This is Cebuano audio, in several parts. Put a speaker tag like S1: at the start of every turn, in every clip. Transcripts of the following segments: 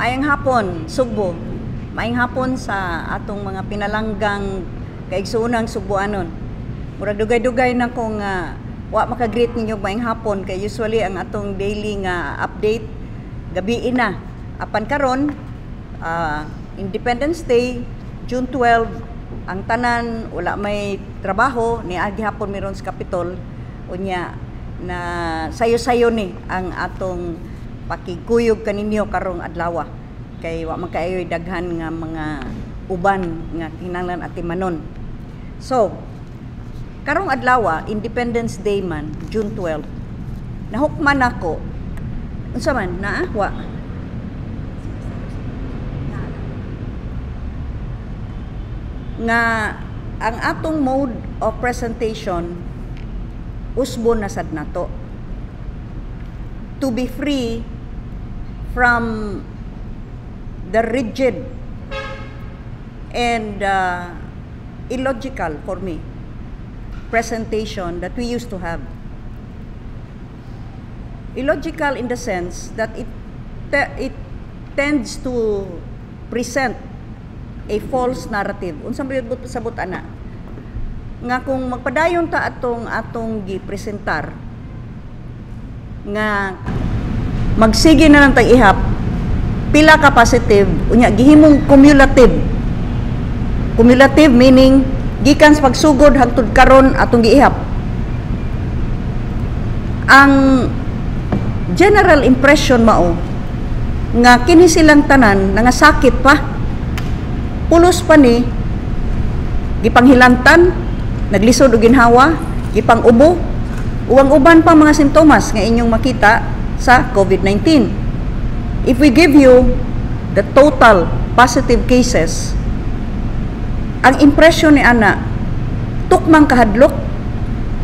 S1: Maayong hapon, Sugbo. Maayong hapon sa atong mga pinalanggang kaigsuonang Sugboanon. Murag dugay-dugay na kong wa maka-greet ninyo maayong hapon kay usually ang atong daily nga update gabii na. Apan karon, Independence Day, June 12, ang tanan wala may trabaho ni agi hapon miron sa Capitol, unya na sayo-sayo ni ang atong pakigkuyog kaninyo karong adlaw kay wa man kaayo'y daghan nga mga uban nga kinahanglan atimanon. So, karong adlaw, Independence Day man, June 12. Nahukman nako. Unsa man naa wa? Nga ang atong mode of presentation usbon na sad nato to be free from the rigid and illogical for me presentation that we used to have. Illogical in the sense that it tends to present a false narrative. Unsa may sabot ana? Nga kung magpadayon ta atong atong gipresentar nga magsige na lang tag ihap pila ka positive, unya gihimong cumulative. Cumulative meaning gikan sa pagsugod hangtod karon atong giihap. Ang general impression mao nga kini silang tanan nangasakit pa, pulos pa ni gipanghilantan, naglisod og ginhawa, gipang-ubo, uwang uban pa mga sintomas nga inyong makita sa COVID-19. If we give you the total positive cases, ang impression ni ana tukmang kahadlok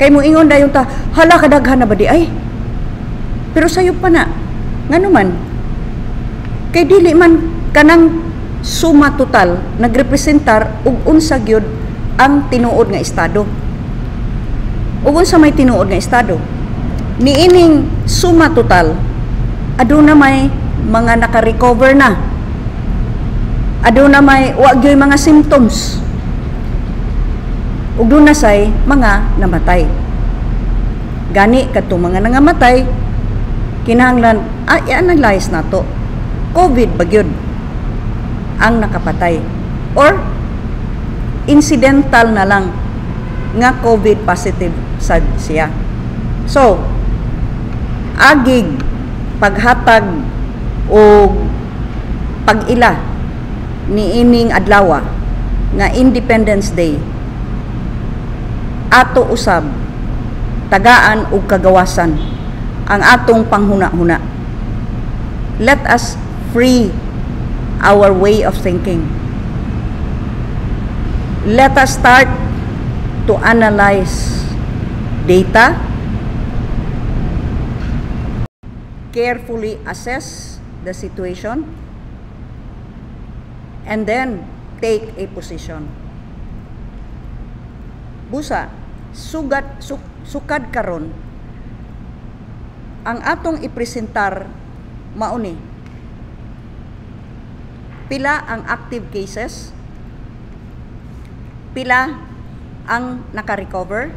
S1: kay mo ingon dayon ta, "Hala, kadaghan na ba di ay?" Pero sayop pa na. Ngano man? Kay dili man kanang suma total nagrepresentar og unsa gyud ang tinuod nga estado. Ug unsa may tinuod nga estado? Niining suma total, aduna may mga naka-recover na. Aduna may wa gyud mga symptoms. Ug duna say mga namatay. Gani kadtong mga nangamatay, kinahanglan i-analyze nato. COVID ba gyud ang nakapatay or incidental na lang nga COVID positive sad siya? So, agig paghatag og pag-ila niining adlaw nga Independence Day, ato usab tagaan og kagawasan ang atong panghuna-huna. Let us free our way of thinking. Let us start to analyze data, carefully assess the situation, and then take a position. Busa, sukad karon ang atong ipresentar mauni. Pila ang active cases, pila ang naka-recover,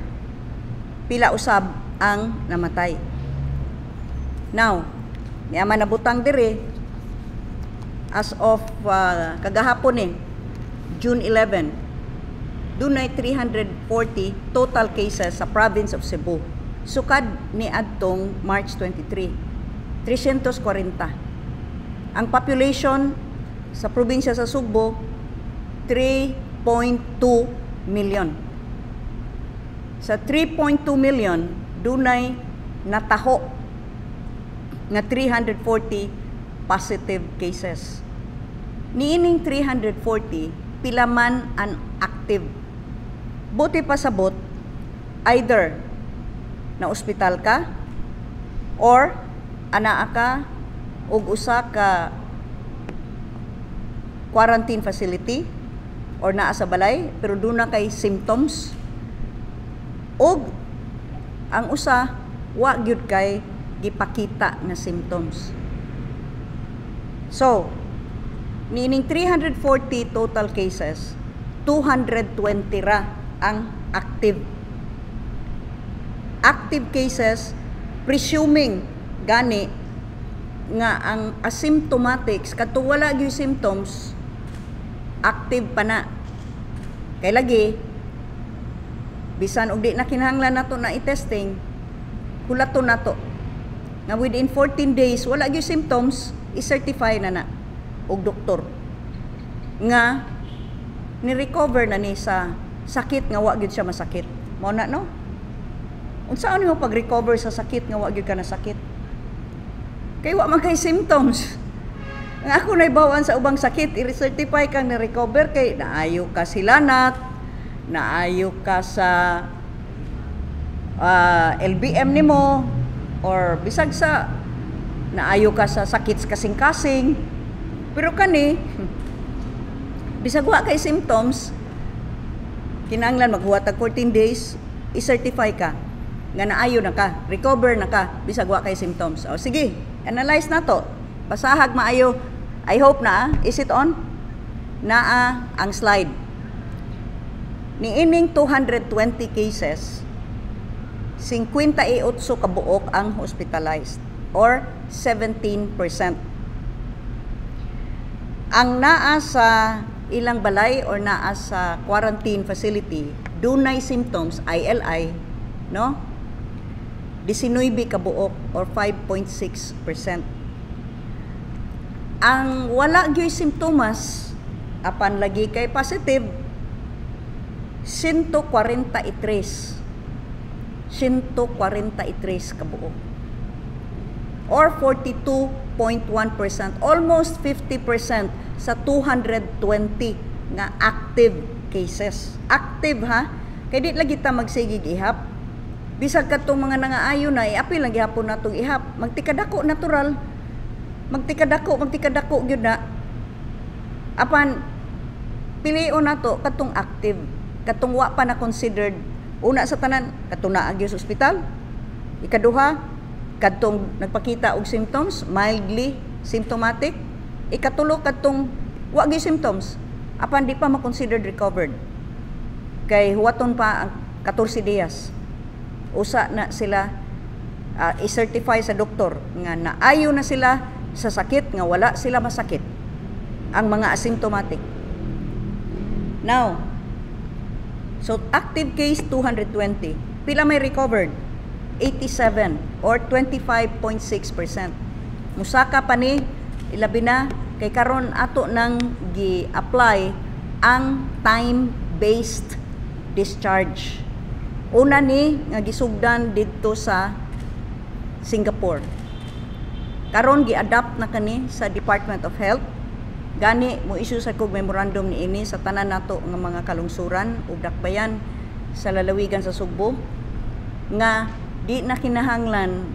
S1: pila usab ang namatay. Now, niya man nabutang diri as of kagahapon eh, June 11, dunay 340 total cases sa province of Cebu. Sukad ni adtong March 23, 340. Ang population sa probinsya sa Sugbo, 3.2 million. Sa 3.2 million, dunay nataho nga 340 positive cases. Niining 340, pila man ang active? Buti pasabot, either na ospital ka or anaa ka og usa ka quarantine facility or naa sa balay pero duna kay symptoms, og ang usa wa gyud kay gipakita nga symptoms. So, Niining 340 total cases, 220 ra ang active. Active cases, presuming gani nga ang asymptomatics, kadto wala gyud symptoms, active pa na. Kay lagi bisan og di na kinahanglan nato na i-testing, hulaton nato nga within 14 days wala gyud symptoms, i-certify na na og doktor nga ni-recover na ni sa sakit nga wa gyud siya masakit. Mao na, no? Unsaon nimo pag-recover sa sakit nga wa gyud ka nasakit? Kay wa man kay symptoms. Nga ako naibawan sa ubang sakit, i-certify kang ni-recover kay naayo ka silanat, naayo ka sa LBM nimo or bisag sa naayo ka sa sakit sa kasing-kasing. Pero kani, bisag wa kay symptoms, kinahanglan maghuwat og 14 days, i-certify ka nga naayo na ka, recover na ka, bisag wa kay symptoms. O sige, analyze na to. Basahag maayo. I hope na, is it on? Naa ang slide. Niining 220 cases, 58 kabuok ang hospitalized or 17%. Ang naa sa ilang balay or naa sa quarantine facility, dunay symptoms, ILI, no? 19 kabuok or 5.6%. Ang wala gyoy simptomas apan lagi kay positive, 143. 143 kabuok or 42.1%, almost 50% sa 220 nga active cases. Active ha, kay di lagi ta magsigig ihap. Bisag kadtong mga nangaayo na, iapil lang gihapon natong ihap. Magtikadako natural. Magtikadako, magtikadako gyud na. Apan pilion nato katong active, katong wa pa na considered. Una sa tanan, katong naa gyud sa ospital. Ikaduha, kadtong nagpakita og symptoms, mildly symptomatic. Ikatulo, kadtong wa gyud symptoms apan di pa ma-considered recovered. Kay huwaton pa ang 14 dias. Usa na sila i-certify sa doktor nga naayo na sila sa sakit nga wala sila masakit, ang mga asymptomatic. Now, so active case 220. Pila may recovered? 87 or 25.6%. Musaka pa ni, ilabi na kay karon ato nang gi-apply ang time-based discharge. Una ni nga gisugdan didto sa Singapore. Karon gi-adapt na kani sa Department of Health. Gani mo issue sa kog memorandum niini sa tanan nato nga mga kalungsuran ug dakbayan sa lalawigan sa Sugbo nga di na kinahanglan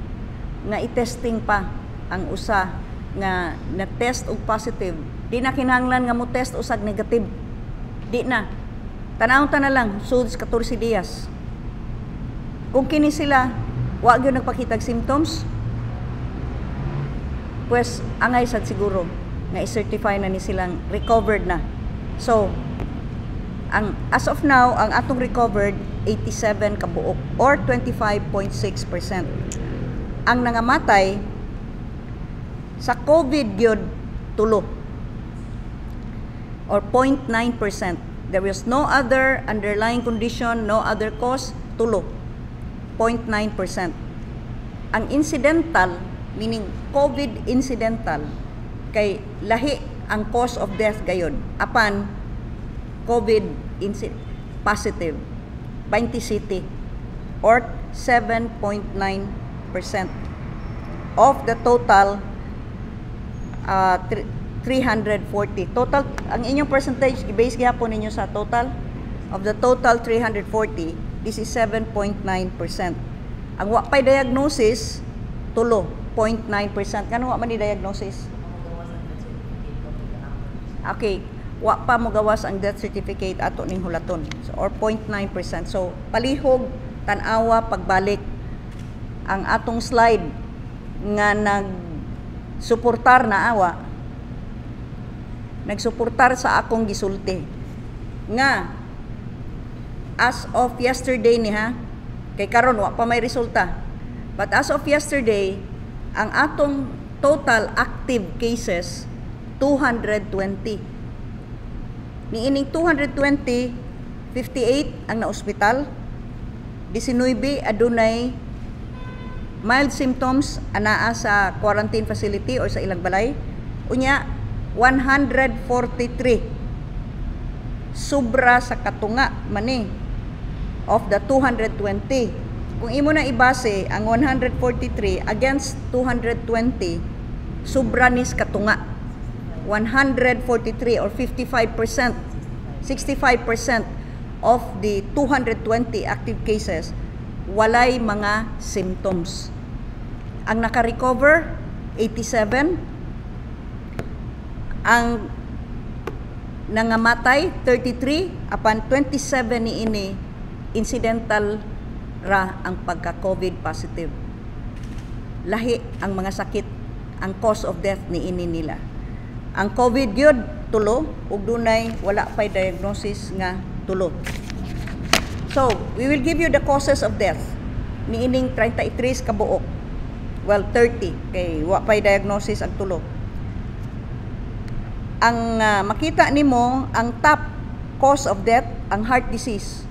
S1: nga i-testing pa ang usa nga na-test og positive. Di na kinahanglan nga mo test usag negative. Di na. Tanawon ta na lang sud 14 dias. Kung kini sila wa gyud nagpakitag symptoms, pues angay sad siguro nga i-certify na ni silang recovered na. So, ang as of now, ang atong recovered 87 kabuok or 25.6%. Ang nangamatay sa COVID gyud, tulo or 0.9%. There is no other underlying condition, no other cause, tulo. 0.9%. Ang incidental, meaning COVID incidental, kay lahi ang cause of death gayon. Apan COVID positive, 20 city or 7.9% of the total 340. Total, ang inyong percentage, base gihapon ninyo sa total. Of the total 340, this is 7.9%. Ang wa pay diagnosis, tulo, 0.9%. Kano wa man ni diagnosis? Okay, wa pa mo gawas ang death certificate, ato ning hulaton. So, or 0.9%. So, palihog, tan-awa, pagbalik ang atong slide nga nag suportar na awa. Nagsuportar sa akong gisulti nga as of yesterday ni ha, kay karon wa pa may resulta. But as of yesterday, ang atong total active cases 220. Niining 220, 58 ang na-ospital, 19 adunay mild symptoms, anaa sa quarantine facility or sa ilang balay. Unya 143, sobra sa katunga mani of the 220. Kung imo na ibase ang 143 against 220, sobra nis katunga. 143 or 55%, 65% of the 220 active cases walay mga symptoms. Ang naka-recover, 87. Ang nangamatay, 33, apan 27 ni ini incidental ra ang pagka-COVID positive. Lahi ang mga sakit ang cause of death ni ini nila. Ang COVID gyud 3 ug dunay wala pay diagnosis nga 3. So, we will give you the causes of death niining 33 ka buok. Well, 30 kay wa pay diagnosis ang 3. Ang makita nimo, ang top cause of death ang heart disease.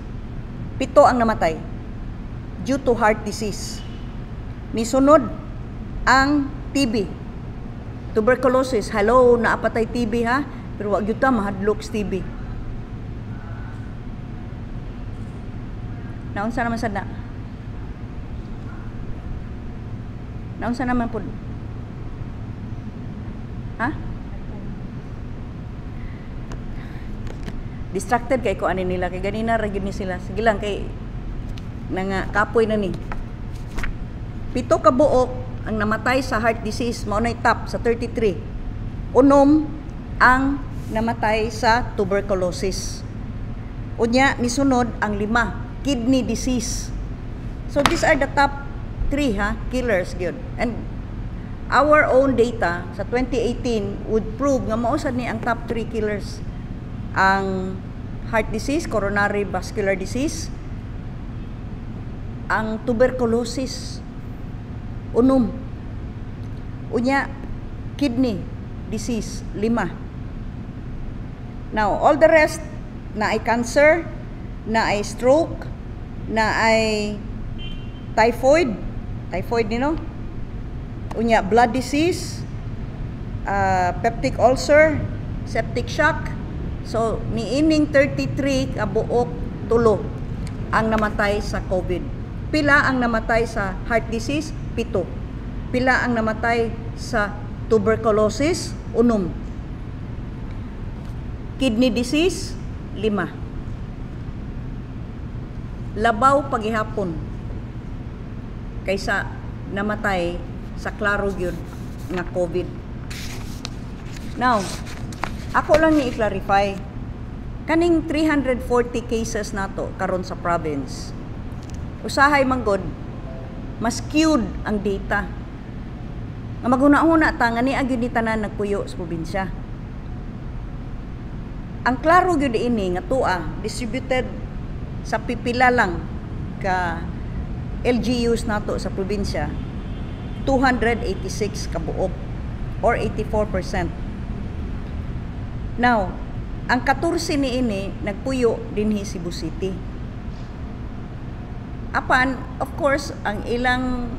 S1: 7 ang namatay due to heart disease. Misunod ang TB. Tuberculosis. Hello, naa pa tay TB ha. Pero wa gyud ta mahadlok sa TB. Naunsa naman sad na? Naunsa naman pud? Ha? Distracted kay ko ani nila kay ganina ra gyud ni sila. Sige lang kay nanga kapoy na ni. 7 ka buok ang namatay sa heart disease, mao nay top sa 33. 6 ang namatay sa tuberculosis. Unya misunod ang 5, kidney disease. So these are the top 3 ha, killers gyud. And our own data sa 2018 would prove nga mao sad ni ang top 3 killers. Ang heart disease, coronary vascular disease, ang tuberculosis, 6. Unya, kidney disease, 5. Now, all the rest, na ay cancer, na ay stroke, na ay typhoid, typhoid nino, unya, blood disease, peptic ulcer, septic shock. So, niining 33 kabuok, 3 ang namatay sa COVID. Pila ang namatay sa heart disease? 7. Pila ang namatay sa tuberculosis? 6. Kidney disease? 5. Labaw pagihapon kaysa namatay sa klaro gyud nga COVID. Now, ako lang ni i-clarify kaning 340 cases nato karon sa province. Usahay man gud mas skewed ang data. Nga maghuna-huna ta nga nia gyud ni tanan nagpuyo sa probinsya. Ang klaro gyud ini nga tua distributed sa pipila lang ka LGUs nato sa probinsya, 286 kabuok or 84%. Now, ang 14 ni ini nagpuyo dinhi Cebu City. Apan, of course, ang ilang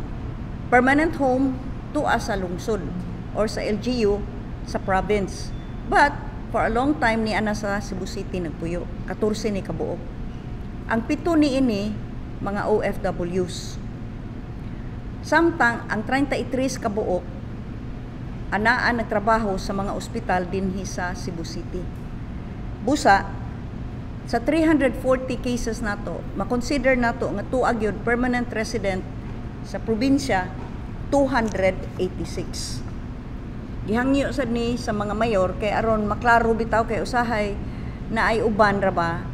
S1: permanent home tua sa lungsod or sa LGU sa province. But for a long time ni ana sa Cebu City nagpuyo, 14 ni kabuok. Ang 7 ni ini mga OFWs. Samtang ang 33 kabuok anaa nagtrabaho sa mga ospital dinhi sa Cebu City. Busa sa 340 cases nato, makonsider nato nga tuag gyud permanent resident sa probinsya 286. Gihangyo sad ni sa mga mayor kay aron maklaro bitaw, kay usahay na ay uban ra ba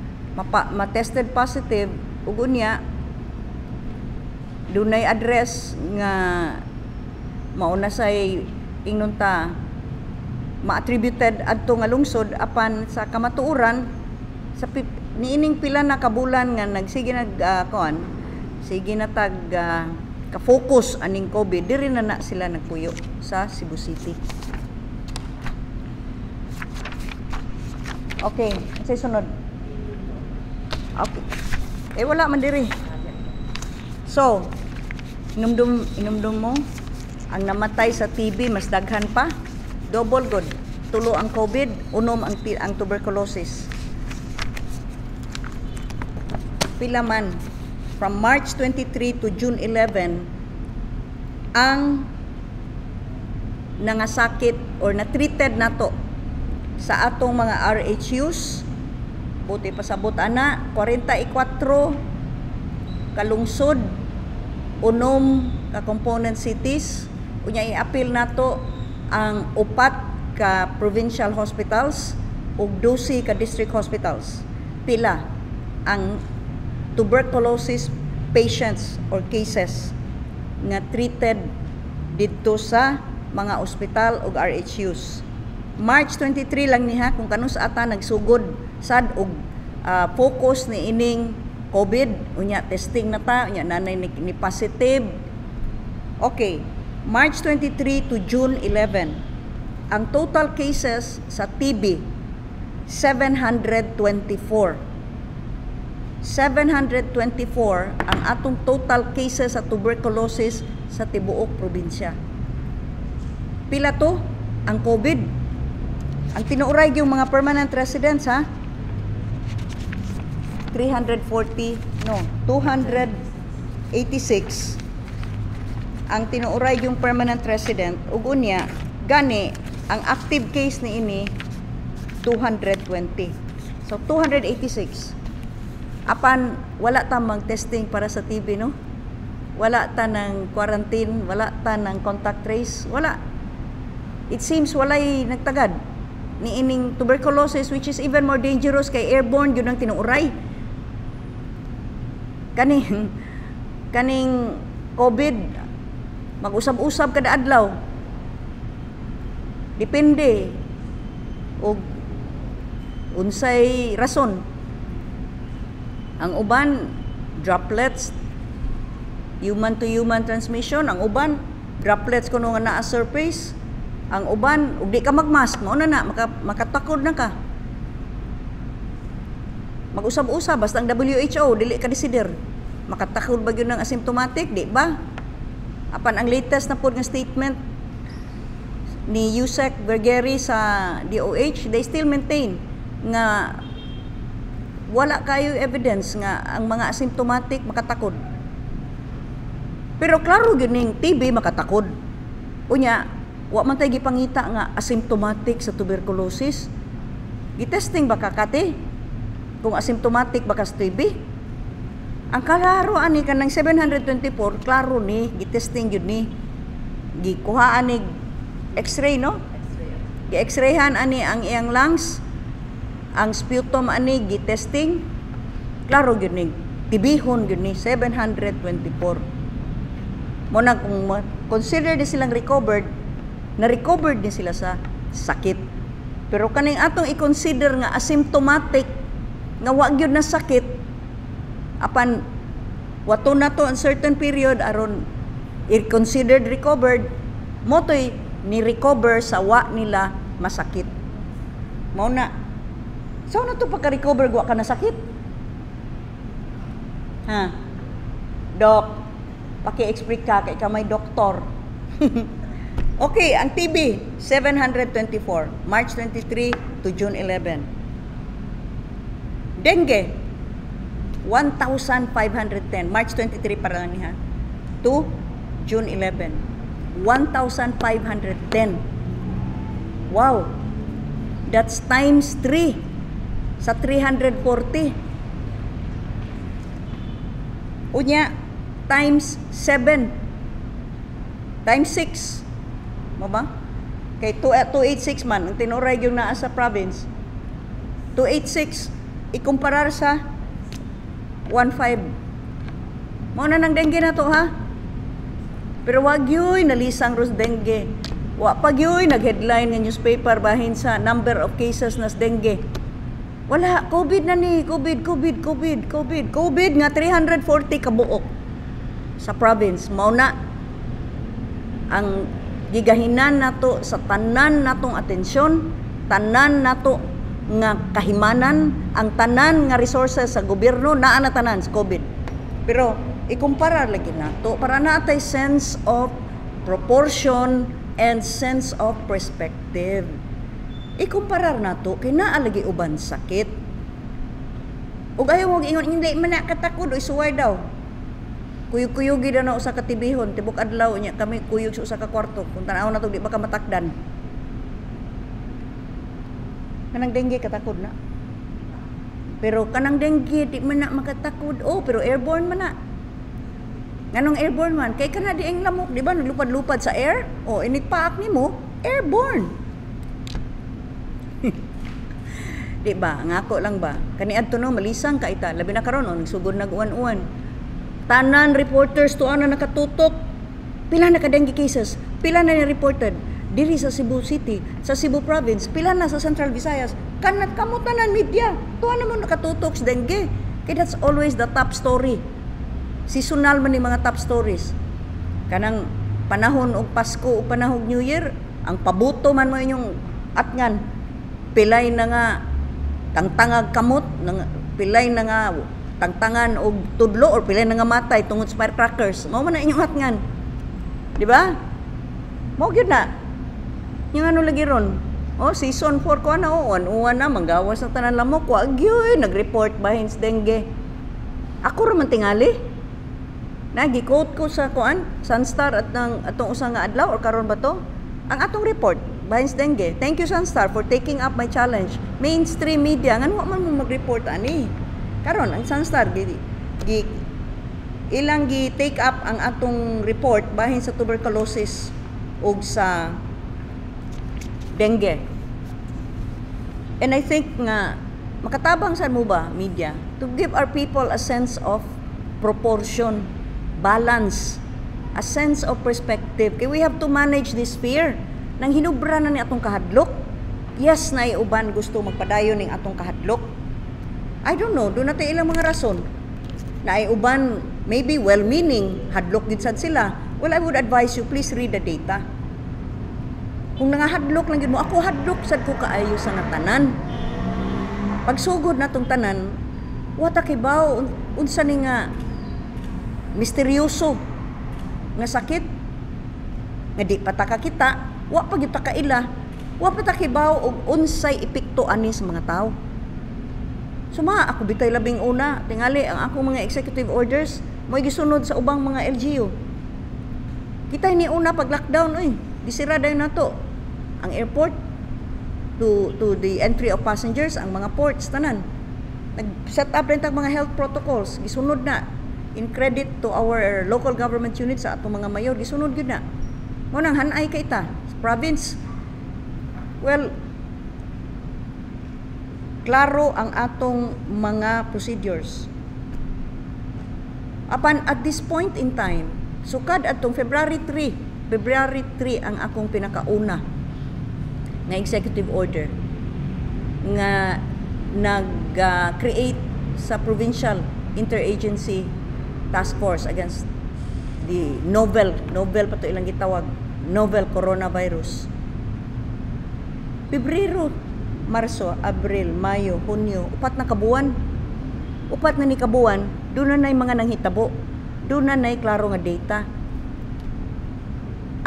S1: ma-tested positive ug unya dunay address nga mauna say ingnon ta ma-attributed adto nga lungsod, apan sa kamatuoran sa niining pila na kabulan nga nagsige nag kuan, sige na tag ka-focus aning COVID, diri na na sila nagpuyo sa Cebu City. Okay, unsay sunod? Okay. Eh, wala man diri. So, inumdum inumdum mo ang namatay sa TB mas daghan pa, double good. Tulo ang COVID, 6 ang tuberculosis. Pila man from March 23 to June 11 ang nangasakit or na-treated nato sa atong mga RHUs? Buti pasabot ana, 44 kalungsod, 6 ka component cities. Unya i-appeal nato ang 4 ka provincial hospitals ug 12 ka district hospitals. Pila ang tuberculosis patients or cases nga treated didto sa mga ospital ug RHUs? March 23 lang niha, kung kanus ata nagsugod sad og focus ni ining COVID. Unya testing na ta, unya nanay ni positive. Okay, March 23 to June 11, ang total cases sa TB, 724. 724 ang atong total cases sa tuberculosis sa tibuok probinsya. Pila to ang COVID? Ang tinuoray yung mga permanent residents ha, 340, no, 286 ang tinuoray yung permanent resident. Ug unya gani ang active case ni ini 220. So 286. Apan wala ta mag-testing para sa TB, no? Wala ta ng quarantine, wala ta ng contact trace, wala. It seems walay nagtagad ni ining tuberculosis, which is even more dangerous kay airborne gyud ang tinuoray. Kaning COVID, mag-usab-usab kada adlaw. Depende og unsay rason. Ang uban, droplets, human to human transmission. Ang uban, droplets kuno nga naa surface. Ang uban, ug di ka magmask, mao na na makatakod na ka. Mag-usab-usab basta ang WHO dili ka desider. Makatakod ba gyud ng asymptomatic, di ba? Apan ang latest na pod nga statement ni Usec Vergeire sa DOH, they still maintain nga wala kayo evidence nga ang mga asymptomatic makatakod. Pero klaro gyud ning TB makatakod. Unya, wa man tay gipangita nga asymptomatic sa tuberculosis. Gitesting ba ka, Kate, kung asymptomatic ba ka sa TB? Ang klaro ani kanang 724, klaro ni gitesting gyud ni. Gikuhaan ni X-ray, no? Gi-x-rayhan ani ang iyang lungs, ang sputum ani gitesting. Klaro gyud ni tibihon gyud ni 724. Mo na kung consider ni silang recovered, na recovered ni sila sa sakit. Pero kaning atong i-consider nga asymptomatic, nga wa gyud na sakit, apan wato na to ang certain period aron i-considered recovered, mo to'y ni recover sa wa nila masakit. Mao na. So na to pagka-recover, wa ka na sakit? Ha? Doc, paki-explain ka kay ka may doktor. Okay, ang TB 724, March 23 to June 11. Dengue 1,510, March 23 para lang niya to June 11. 1,510. Wow. That's times 3 sa 340. Unya, times 7. Times 6. Mo ba? Kay 2, 286 man, ang tinuray yung naa sa province. 286, ikumparar sa 15. Mao na nang dengue na to ha. Pero wag yuy nalisang ros dengue. Wa pa gyuy nag-headline nga newspaper bahin sa number of cases nas dengue. Wala, COVID na ni, COVID, COVID, COVID, COVID, COVID nga 340 kabuok sa province. Mao na ang gigahinan nato sa tanan natong atensyon, tanan nato nga kahimanan, ang tanan nga resources sa gobyerno naa na tanan sa COVID. Pero ikumpara lagi nato para naa tay sense of proportion and sense of perspective. Ikumparar nato kay naa lagi uban sakit. Ug ayaw mo ingon hindi man na katakod, oy, suway daw. Kuyog-kuyugi daw na usa ka tibihon tibok adlaw, nya kami kuyog sa usa ka kwarto. Kung tan-aw nato, di ba ka matakdan? Kanang dengue katakod na. Pero kanang dengue di man na makatakod. Oh, pero airborne man na. Nganong airborne man? Kay kana di ang lamok, di ba, naglupad-lupad sa air? Oh, inig paak nimo, airborne. Di ba? Ngako lang ba? Kaniadto no, malisang ka ita. Labi na karon, oh, nagsugod nag uwan-uwan. Tanan reporters tuwa na nakatutok. Pila na ka dengue cases? Pila na ni reported diri sa Cebu City, sa Cebu Province, pila na sa Central Visayas? Kanat kamo tanan media. Tuwa na mo nakatutok sa dengue. Kay that's always the top story. Seasonal man ni mga top stories. Kanang panahon og Pasko o panahon New Year, ang pabuto man mo inyong atngan. Pilay na nga tangtangag kamot, nang pilay na nga tangtangan og tudlo or pilay na nga matay tungod sa firecrackers. Mao man na inyong atngan. Di ba? Mao gyud na. Yung ano lagi ron? Oh, season 4 ko na, oh, uwan na, manggawas na tanan lamok, wa gyud nag-report bahin sa dengue. Ako ra man tingali. Nagi-quote ko sa kuan, Sunstar at ng atong usa nga adlaw or karon ba to? Ang atong report bahin sa dengue. Thank you, Sunstar, for taking up my challenge. Mainstream media, ngano wa man mo mag-report ani? Karon ang Sunstar gi ilang gi take up ang atong report bahin sa tuberculosis ug sa dengue. And I think nga makatabang sad mo ba, media, to give our people a sense of proportion, balance, a sense of perspective. Kay we have to manage this fear. Nang hinubra na ni atong kahadlok. Yes, na uban gusto magpadayon ning atong kahadlok. I don't know, duna tay ilang mga rason. Na ay uban maybe well-meaning, hadlok gid sad sila. Well, I would advise you, please read the data. Kung nangahadlok lang gid mo, ako hadlok sad ko kaayo sa nga tanan. Pagsugod natong tanan, wa ta kibaw unsa ni nga misteryoso nga sakit nga di pa ta kakita, wa pa gyud ta kaila, wa pa ta kibaw og unsay epekto ani sa mga tao. Suma ako bitay labing una, tingali ang akong mga executive orders mo'y gisunod sa ubang mga LGU. Kita ni una pag lockdown, oy, gisira dayon nato ang airport to the entry of passengers, ang mga ports tanan. Nag-set up rin tag mga health protocols, gisunod na in credit to our local government units, sa atong mga mayor, gisunod gyud na. Mo nang hanay kay ta sa province. Well, klaro ang atong mga procedures. Apan at this point in time, sukad atong February 3, February 3 ang akong pinakauna nga executive order nga nag-create sa provincial interagency task force against the novel, novel pa to ilang gitawag, novel coronavirus. Pebrero, Marso, Abril, Mayo, Hunyo, 4 na kabuwan. 4 na ni kabuwan, duna na'y mga nanghitabo. Duna na'y klaro nga data.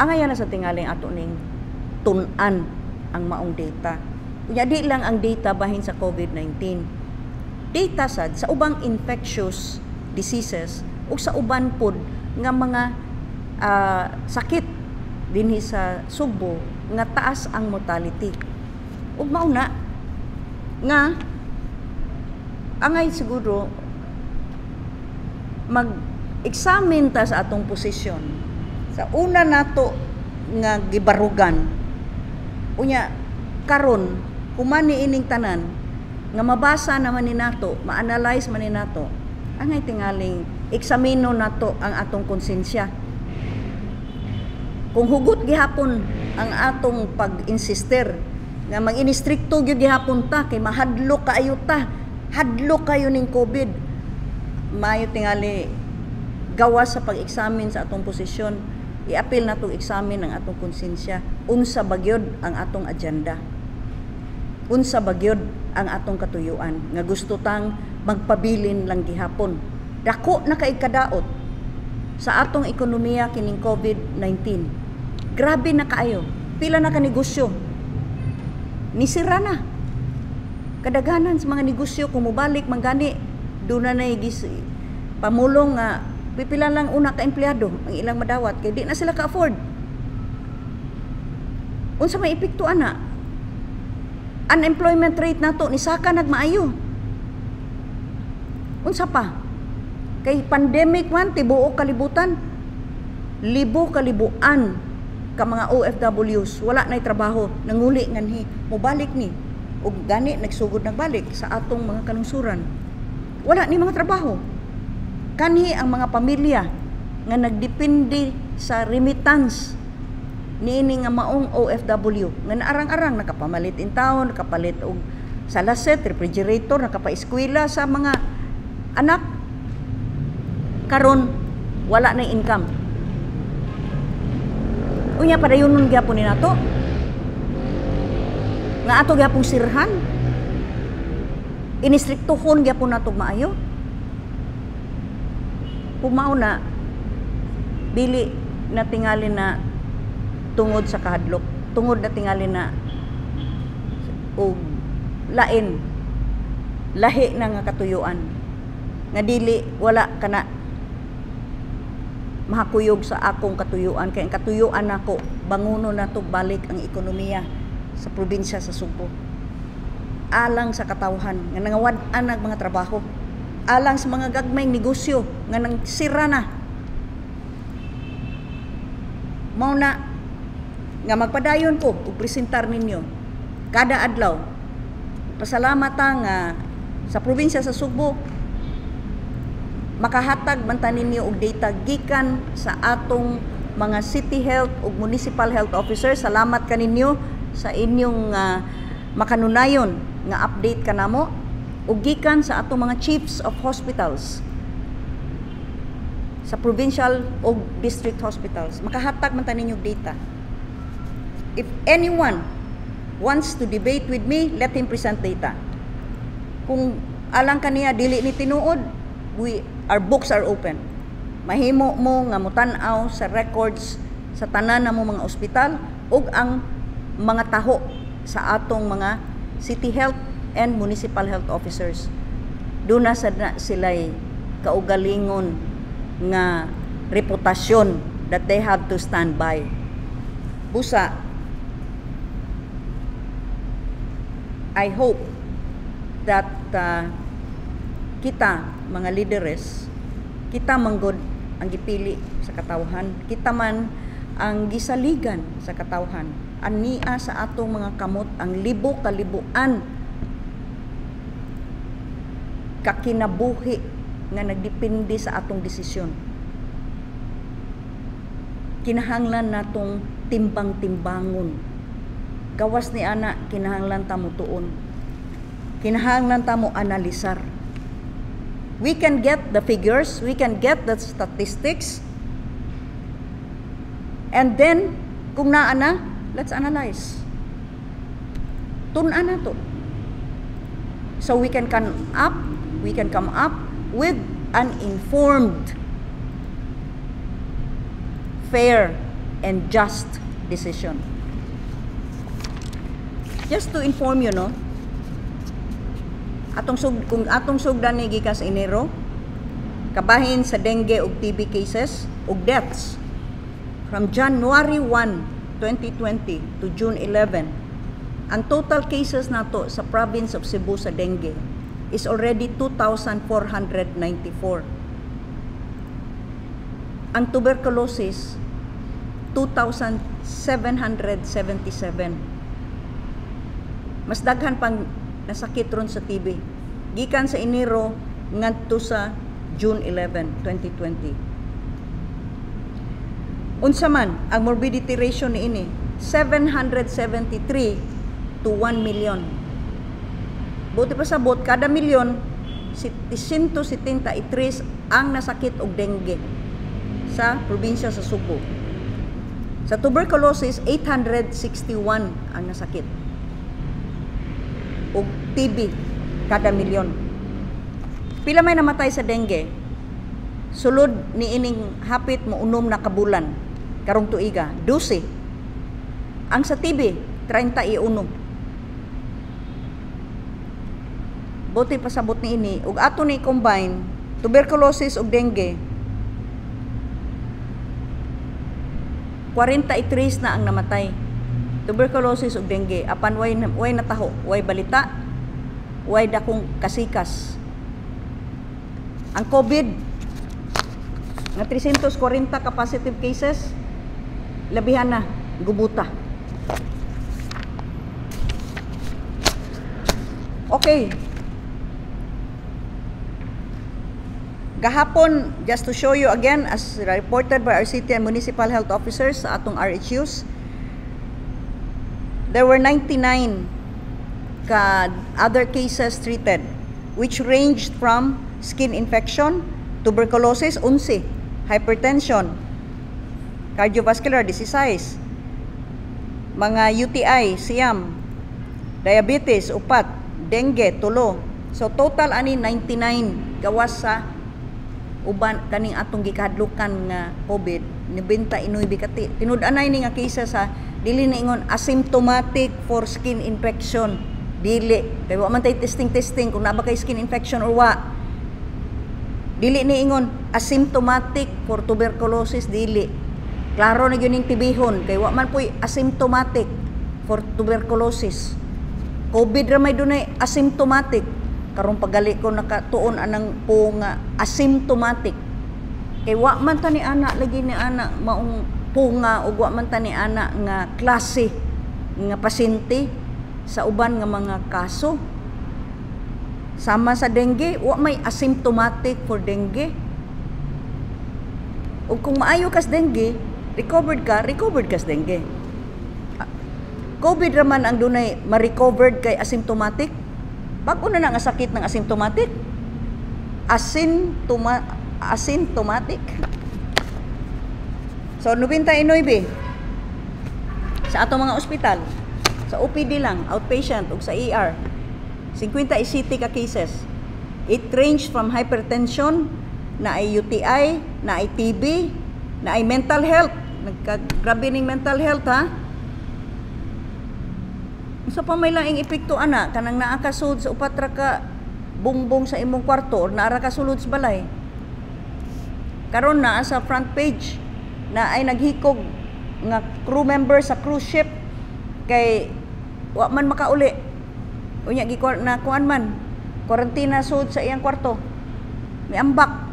S1: Angay na sa tingaling ato ning tun-an ang maong data. Unya di lang ang data bahin sa COVID-19. Data sad sa ubang infectious diseases ug sa uban pod nga mga sakit dinhi sa Sugbo nga taas ang mortality. Ug mao na nga angay siguro mag-examine ta sa atong posisyon. Sa una nato nga gibarugan, unya karon human ni ining tanan nga mabasa naman ni nato, ma-analyze man ni nato, angay tingaling eksamino nato ang atong konsensya. Kung hugot gihapon ang atong pag-insister nga mag-inistrikto gyud gihapon ta kay mahadlok kaayo ta, hadlok kayo ning COVID, maayo tingali gawas sa pag-examine sa atong posisyon, iapil natong examine ang atong konsensya. Unsa ba gyud ang atong agenda? Unsa ba gyud ang atong katuyuan nga gusto tang magpabilin lang gihapon? Dako na kay kadaot sa atong ekonomiya kining COVID-19. Grabe na kaayo. Pila na ka negosyo nisira na. Kadaghanan sa mga negosyo, kung mobalik man gani, doon na gis pamulong nga pipila lang una ka empleyado ang ilang madawat kay di na sila ka-afford. Unsa may epekto ana? Unemployment rate nato nisaka nagmaayo. Unsa pa? Kay pandemic man tibuok kalibutan, libo kalibuan ka mga OFWs wala nay trabaho, nanguli nganhi, mobalik ni ug gani nagsugod nagbalik sa atong mga kalungsuran. Wala ni mga trabaho. Kanhi ang mga pamilya nga nagdepende sa remittance niini nga maong OFW nga naarang-arang nakapamalit in town, nakapalit og salaset, refrigerator, nakapaeskwela sa mga anak, karon wala na income. Unya padayonon gyapon ni nato nga ato gyapong sirhan, inistriktohon gyapon nato maayo. Kung mao na, dili na tingali na tungod sa kahadlok, tungod na tingali na og lain, lahi na nga katuyuan nga dili, wala kana mahakuyog sa akong katuyuan, kay ang katuyuan nako, banguno nato balik ang ekonomiya sa probinsya sa Sugbo alang sa katawhan nga nangawad-an ang mga trabaho, alang sa mga gagmayng negosyo nga nang sira na. Mao na nga magpadayon ko og presentar ninyo kada adlaw. Pasalamat ta nga sa probinsya sa Sugbo makahatag man ta ninyo og data gikan sa atong mga city health ug municipal health officer. Salamat kaninyo sa inyong makanunayon nga update kanamo, ug gikan sa atong mga chiefs of hospitals sa provincial ug district hospitals. Makahatag man ta ninyo og data. If anyone wants to debate with me, let him present data. Kung alang kaniya dili ni tinuod, our books are open. Mahimo mo nga mutan-aw sa records sa tanan na mo mga ospital ug ang mga taho sa atong mga city health and municipal health officers. Doon na sa na sila'y kaugalingon nga reputasyon that they have to stand by. Busa, I hope that kita mga leaders, kita manggod ang gipili sa katawhan, kita man ang gisaligan sa katawhan. Ania sa atong mga kamot ang libo kalibuan kakinabuhi nga nagdepende sa atong desisyon. Kinahanglan natong timbang-timbangon. Gawas ni ana, kinahanglan ta mo tuon. Kinahanglan ta mo analisar. We can get the figures, we can get the statistics, and then, kung naa na, let's analyze. Tun-an na to. So we can come up with an informed, fair, and just decision. Just to inform you, no? Kung atong sugdan ni gikan sa Enero, kabahin sa dengue ug TB cases ug deaths from January 1, 2020 to June 11, ang total cases nato sa province of Cebu sa dengue is already 2,494. Ang tuberculosis, 2,777. Mas daghan pang nasakit ron sa TB. Gikan sa Enero ngadto sa June 11, 2020. Unsa man ang morbidity ratio niini? 773 to 1 million. Buot ipasabot, kada milyon, 773 ang nasakit og dengue sa probinsya sa Sugbo. Sa tuberculosis, 861 ang nasakit og TB kada milyon. Pila may namatay sa dengue? Sulod ni ining hapit mo 6 na kabulan karong tuiga, 12. Ang sa TB, 31. Buot pasabot ni ini ug ato ni combine tuberculosis ug dengue, 43 na ang namatay. Tuberculosis ug dengue, apan way nataho, way balita, way dakong kasikas. Ang COVID nga 340 ka positive cases, labihan na gubuta. Okay. Gahapon, just to show you again, as reported by our city and municipal health officers sa atong RHUs, there were 99 ka other cases treated, which ranged from skin infection, tuberculosis, 11, hypertension, cardiovascular disease, mga UTI, siyam, diabetes, 4, dengue, 3. So total ani 99 gawas sa uban kaning atong gikahadlukan nga COVID, 99 ka tinud-anay ni nga cases sa dili na ingon asymptomatic for skin infection. Dili kay wa man tay testing testing kung naa ba kay skin infection or wa. Dili ni ingon asymptomatic for tuberculosis, dili. Klaro na gyud ning tibihon kay wa man puy asymptomatic for tuberculosis. COVID ra may dunay asymptomatic. Karon pagali ko nakatuon anang po nga asymptomatic. Kay wa man ta ni ana lagi ni ana maong punga ug wa man ta ni ana nga klase nga pasyente sa uban nga mga kaso. Sama sa dengue, wa may asymptomatic for dengue. Ug kung maayo kas dengue, recovered ka, recovered kas dengue. COVID raman ang dunay ma-recovered kay asymptomatic. Bag-o na nga sakit ng asymptomatic. Asymptomatic. So, 99 sa atong mga ospital, sa OPD lang, outpatient, ug sa ER, 57 ka cases. It ranged from hypertension, na ay UTI, na ay TB, na ay mental health. Nagkagrabe ning mental health, ha? Sa pa may laing epekto ana kanang naa ka sud sa upat ra ka bungbong sa imong kwarto or naa ra ka sulod sa balay. Karon naa sa front page na ay naghikog nga crew member sa cruise ship kay wa man makauli. Unya gi na kuan man kwarentina sud sa iyang kwarto. Miambak.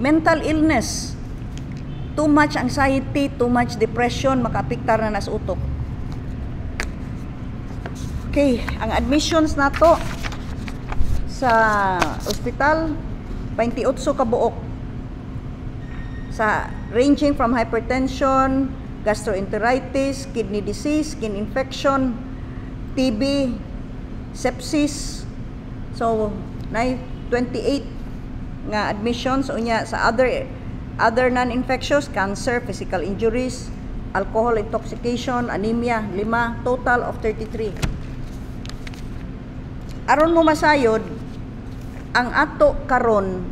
S1: Mental illness, too much anxiety, too much depression makaapektar na nas utok. Okay, ang admissions nato sa ospital 28 ka buok. Sa ranging from hypertension, gastroenteritis, kidney disease, skin infection, TB, sepsis. So, nay 28 nga admissions unya sa other non-infectious, cancer, physical injuries, alcohol intoxication, anemia, 5, total of 33. Aron mo masayod ang ato karon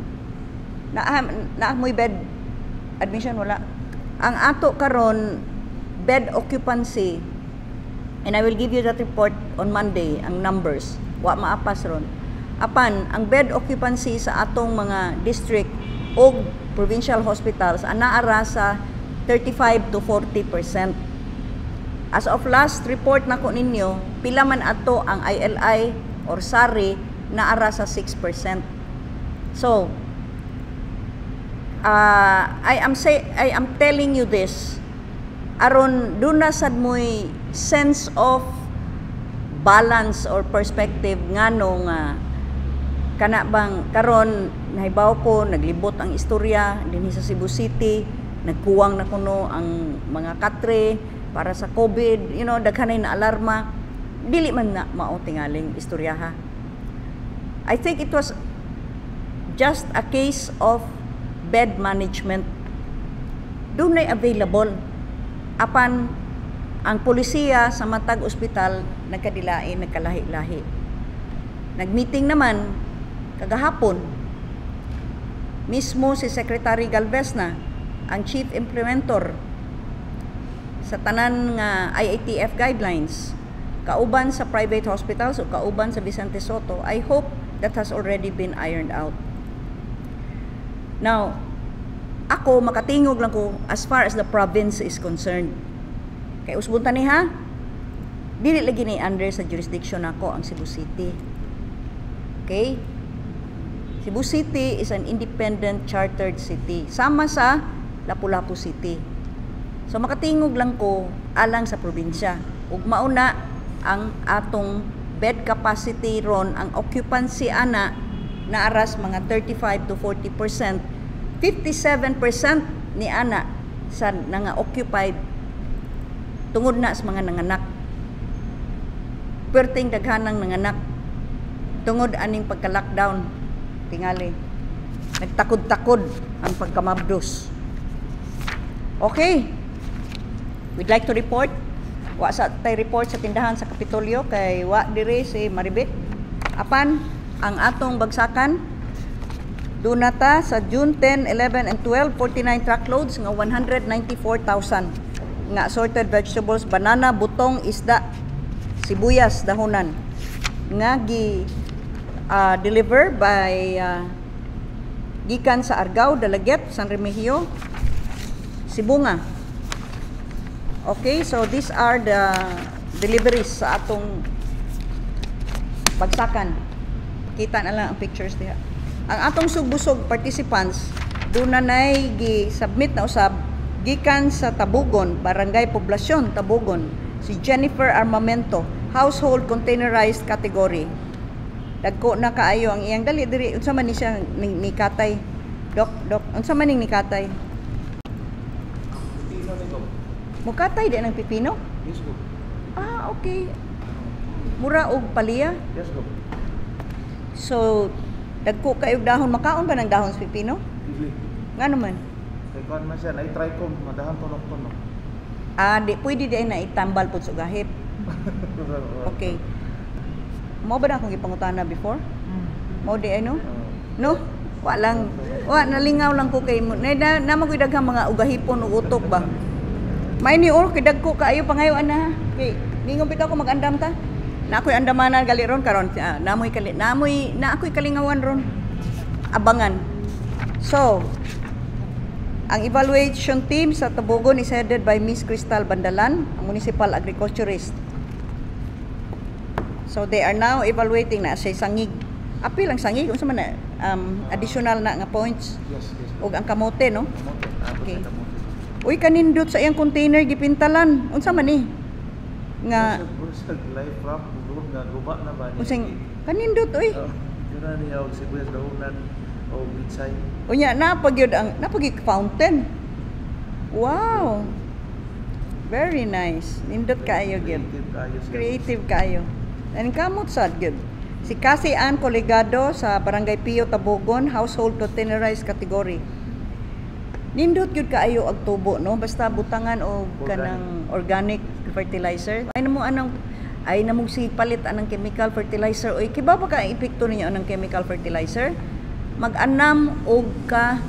S1: naa naa mo'y bed admission wala. Ang ato karon bed occupancy, and I will give you that report on Monday, ang numbers wa maapas ron. Apan ang bed occupancy sa atong mga district og provincial hospitals anaara sa 35 to 40%. As of last report nako ninyo, pila man ato ang ILI or SARI, naara sa 6%. So, I am telling you this aron duna sad mo'y sense of balance or perspective ngano nga kana bang karon nahibaw ko naglibot ang istorya dinhi sa Cebu City. Nagkuwang na kuno ang mga katre para sa COVID, daghan na alarma. Dili man na mao tingaling istoryaha. I think it was just a case of bed management. Dunay available. Apan ang polisiya sa matag ospital nagkadilain, nagkalahi-lahi. Nag-meeting naman kagahapon. Mismo si Secretary Galvez na ang chief implementer sa tanan nga IATF guidelines kauban sa private hospitals o kauban sa Vicente Sotto. I hope that has already been ironed out. Now, ako makatingog lang ko as far as the province is concerned. Kay usbon ta ni ha, dili lagi ni under sa jurisdiction nako ang Cebu City. Okay? Cebu City is an independent chartered city. Sama sa Lapu-Lapu City. So makatingog lang ko alang sa probinsya. Ug mauna ang atong bed capacity ron, ang occupancy ana naaras mga 35 to 40%, 57% ni ana sa nga occupied tungod na sa mga nanganak. Perting daghanang nanganak tungod aning pagka-lockdown tingali. Nagtakod-takod ang pagkamabdos. Okay. We'd like to report. Wa sa tay report sa tindahan sa Kapitolyo kay wa dire si Maribit. Apan ang atong bagsakan, duna ta sa June 10, 11 and 12, 49 truckloads nga 194,000 nga assorted vegetables, banana, butong, isda, sibuyas, dahonan nga gi deliver by gikan sa Argao, Dalaguete, San Remigio, Sibonga. Okay, so these are the deliveries sa atong bagsakan. Kita na lang ang pictures diha. Ang atong Sugbusog participants, duna nay gi-submit na usab gikan sa Tabugon, Barangay Poblasyon, Tabugon, si Jennifer Armamento, household containerized category. Dagko na kaayo ang iyang dali diri. Unsa man ni siya ni katay? Dok, dok, unsa man ning ni katay?
S2: Pipino nito.
S1: Mukatay di ng pipino?
S2: Yes, go.
S1: Ah, okay. Mura og palya.
S2: Yes, go.
S1: So, dagko kayo dahon. Makaon ba ng dahon sa pipino?
S2: Dili.
S1: Nga naman.
S2: Kay kuan man siya, na try ko madahan tunok-tunok.
S1: Ah, di pwede di ay na itambal pud sa ugahip. Okay. Mao ba na akong gipangutana before? Mao di ay no? No? Wa lang. Wa nalingaw lang ko kay mo. Na na mo daghang mga ugahipon ug utok ba. May ni or kay dagko kaayo pangayo ana. Kay ningon bitaw ko mag-andam ta. Na ako'y andamanan gali ron karon. Ah, namoy kali namoy na ako'y kalingawan ron. Abangan. So, ang evaluation team sa Tabogon is headed by Miss Crystal Bandalan, ang municipal agriculturist. So they are now evaluating na siya sangig. Apil ang sangig unsa man na additional na nga points
S2: Yes.
S1: ug ang kamote, no?
S2: Kamote. Ah,
S1: Okay.
S2: okay. Kamote.
S1: Uy, kanindot sa iyang container gipintalan. Unsa man ni? Nga
S2: Bursag life wrap group nga guba na ba ni?
S1: Unsang kanindot uy.
S2: Oh, yun na niya og sibuyas dahonan o pitsay.
S1: Unya na pagyud ang napag fountain. Wow. Very nice. Nindot kaayo gyud.
S2: Creative kaayo siya.
S1: Creative kaayo. Aning kamot sad gyud. Si Cassie Ann Colegado sa Barangay Pio Tabogon, household containerized category. Nindot gyud kaayo og tubo, no? Basta butangan og
S2: Organic.
S1: Kanang organic fertilizer. Ay namo anang ay namong sige palit anang chemical fertilizer. Oy, kibaw ba ka ang epekto ninyo anang chemical fertilizer? Mag-anam og ka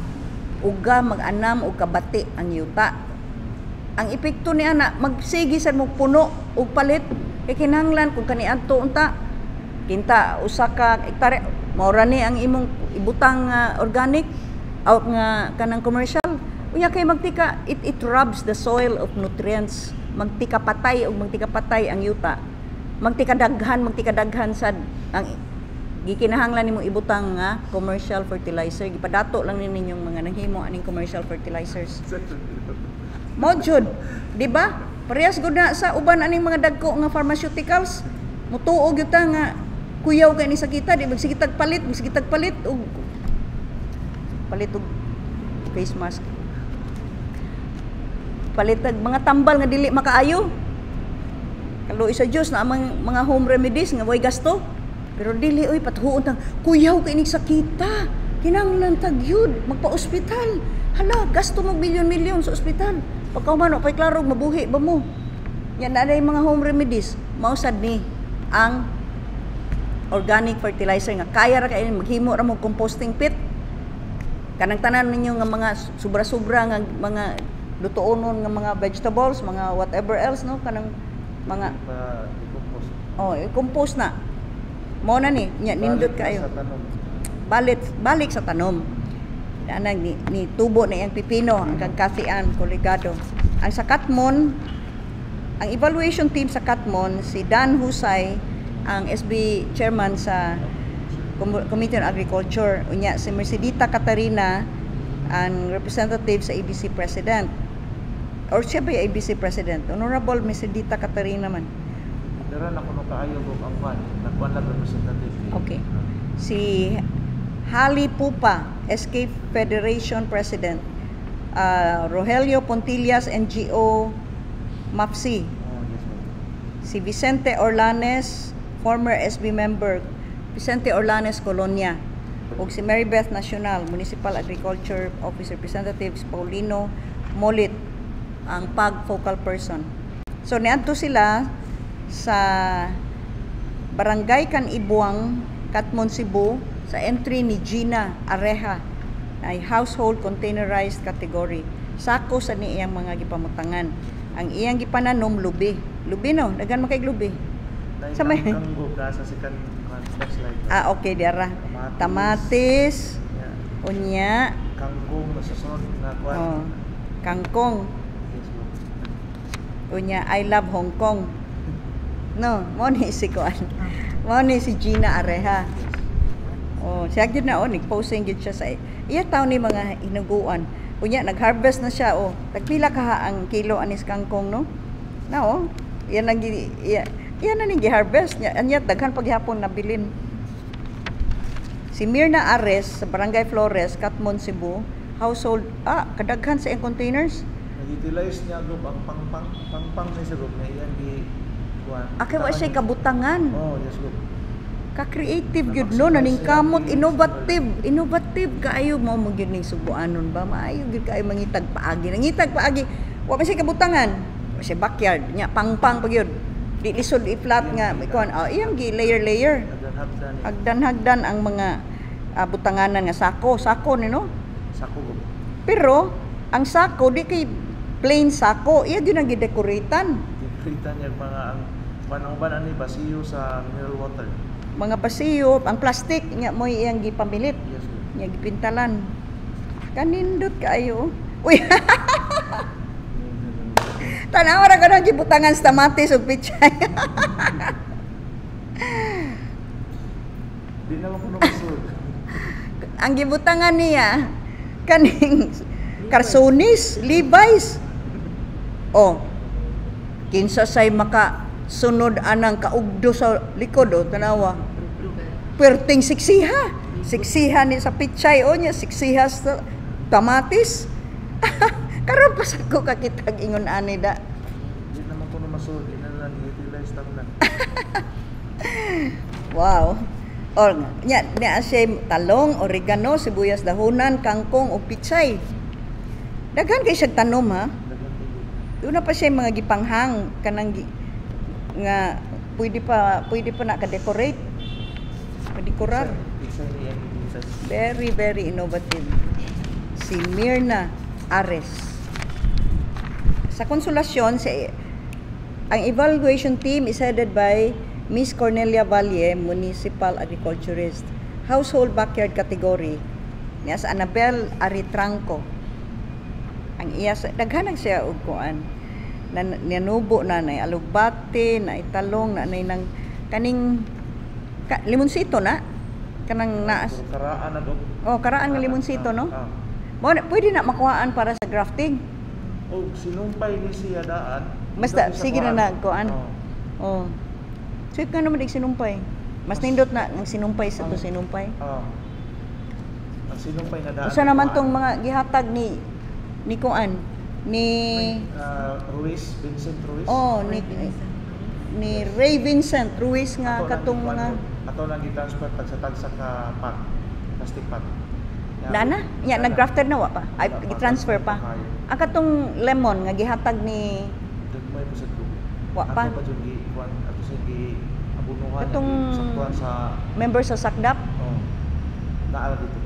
S1: uga, mag-anam og kabati ang yuta. Ang epekto ni ana, magsige sad mo puno og palit kay kinahanglan kung kaniadto unta kinta usa ka hektare mao ra ni ang imong ibutang nga organic out nga kanang commercial. Unya kay magtika it robs the soil of nutrients, magtika patay og magtika patay ang yuta, magtika daghan sad ang gikinahanglan nimo ibutang nga commercial fertilizer. Gipadato lang ni ninyong mga nanghimo aning commercial fertilizers. Mao jud, di ba? Parehas gud na sa uban aning mga dagko nga pharmaceuticals. Mutuo gyud ta nga kuyaw kay ni sakita, di magsige tag palit, magsige tag palit og palit og face mask. Palit og mga tambal nga dili makaayo. Kaluoy sa Dios na ang mga home remedies nga way gasto. Pero dili oy, patuhuon tang kuyaw kay inig sakita. Kinahanglan tag yun magpa-ospital. Hala, gasto mo milyon-milyon sa ospital. Pagka human, pa'y klaro mabuhi ba mo? Yan na mga home remedies. Mao sad ni ang organic fertilizer nga kaya ra kay maghimo ra mo composting pit. Kanang tanan ninyo nga mga sobra-sobra nga mga lutuonon nga mga vegetables, mga whatever else, no, kanang mga
S2: Pa decompose.
S1: Oh, i-compose na. Mao na ni, nya nindot
S2: Balik na
S1: kayo.
S2: sa tanom.
S1: Balik balik sa tanom. Anang ni tubo na iyang pipino ang kag Kathy Ann Coligado. Ang sa Katmon, ang evaluation team sa Katmon, si Dan Husay, ang SB chairman sa Committee on Agriculture. Unya si Mercedita Catarina, ang representative sa ABC President. Or siya ba yung ABC President? Honorable Mercedita Catarina man.
S2: Dara na kuno kaayo og ang kwan, nagkuan lang representative.
S1: Okay. Si Hali Pupa, SK Federation President. Rogelio Pontillas, NGO MAPSI.
S2: Oh, yes, ma'am.
S1: Si Vicente Orlanes, former SB member, Vicente Orlanes Colonia. Ug si Mary Beth Nacional, Municipal Agriculture Office Representative, si Paulino Molit, ang PAG focal person. So niadto sila sa Barangay Canibuang, Katmon, Cebu, sa entry ni Gina Areja ay household containerized category. Sako sa ni iyang mga gipamutangan. Ang iyang gipananom, lubi. Lubi, no, daghan man kay lubi.
S2: Sa
S1: Sa
S2: may kanggo sa second kwan, next slide.
S1: Ah, okay, diara.
S2: Kamatis.
S1: Kamatis,
S2: Yeah.
S1: unya,
S2: Kangkong sa sunod nga kwan.
S1: Oh, kangkong,
S2: Yes, ma'am.
S1: Unya I love Hong Kong. No, mo ni si kuan. Mo ni si Gina Areja.
S2: Yes.
S1: Oh, siya gyud na, oh, nag-posting gyud siya sa iya taon ni mga hinuguan. Unya nag-harvest na siya, oh. Tagpila ka ang kilo anis kangkong, no? Na oh, iyan ang iya, iya na ning gi-harvest niya. Anya daghan paghapon nabilin. Si Mirna Ares sa Barangay Flores, Katmon, Cebu, household, kadaghan sa iyang containers.
S2: Nag-utilize niya group ang pangpang pangpang ni sa group nga iyan gi kuan.
S1: Ah, kay wa siya kabutangan.
S2: Oh, yes, group.
S1: Ka-creative gyud, no, naning kamot, innovative, innovative kaayo. Mo mo gyud ning Subuanon ba, maayo gyud kaayo mangitag paagi. Nangitag paagi, wa man siya kabutangan. Wa siya backyard nya, pangpang pa gyud. Di lisod i-flat nga kuan. Ah, iyang gi layer layer.
S2: Hagdan-hagdan ni.
S1: Hagdan-hagdan ang mga butanganan nga sako, sako ni, no.
S2: Sako group.
S1: Pero ang sako di kay plain sako, iya gyud ang gidekoratean.
S2: Kita niya mga ang kuan, ang uban ani basiyo sa mineral water.
S1: Mga pasiyo, ang plastic nya mo iyang gipamilit.
S2: Yes, group.
S1: Nya gipintalan. Kanindot kaayo. Uy, tanawa ra kanang gibutangan sa kamatis ug pichay.
S2: Di naman kuno masud.
S1: Ang gibutangan niya kaning karsonis, Levi's. Oh. Kinsa say maka sunod anang kaugdo sa likod, oh, tanawa. Perting siksiha. Siksiha ni sa pichay o niya, siksiha sa kamatis. Karon pa sa ko kakitag ingon ani da.
S2: Di naman kuno masud, di na lang utilize tanan.
S1: Wow. Or nya niya siya talong, oregano, sibuyas dahunan, kangkong ug pichay. Daghan kay siya tanom, ha.
S2: Daghan kaayo.
S1: Doon na pa siya mga gipanghang kanang nga pwede pa na ka-decorate. Ka-decorar.
S2: Pichay ni iyang utilize.
S1: Very, very innovative. Si Mirna Ares. Sa Konsolasyon, ang evaluation team is headed by Miss Cornelia Valle, Municipal Agriculturist. Household backyard category. Niya sa Annabel Aritranco. Ang iya sa daghan siya og kuan. Na, nianubo na nay alugbate, na italong, na nay nang kaning ka, limonsito na kanang naas.
S2: Puro karaan na group.
S1: Oh, karaan nga limonsito, no?
S2: Ah.
S1: Mo na, pwede na makuhaan para sa grafting.
S2: Og sinumpay ni siya daan.
S1: Basta,
S2: Dito sa
S1: sige na
S2: kuan.
S1: na, kuan.
S2: Oh.
S1: Oh. Sweet nga naman dig sinumpay. Mas nindot na ang sinumpay sa to sinumpay.
S2: Ah. Ang sinumpay na daan.
S1: Usa naman
S2: kuan.
S1: tong mga gihatag ni kuan. Ni
S2: Ruiz, Vincent Ruiz.
S1: Oh, ni Ray Vincent Ruiz nga
S2: Ato lang
S1: katong
S2: gikuan
S1: mga
S2: ko. Ato lang gi-transfer tagsa-tagsa ka pot, plastic pot. Ya,
S1: Dana? Nya
S2: dana.
S1: Nag-grafted na wa pa? Ay,
S2: Wala pa,
S1: gi-transfer pa.
S2: kayo.
S1: Ang katong lemon nga gihatag ni
S2: Gagmay pa sa tubig.
S1: Wa pa?
S2: Ato pa jud gi kuan ato sa gi abunuhan
S1: Katong
S2: saktuan sa
S1: member sa SACDAP.
S2: Oh. Naa dito.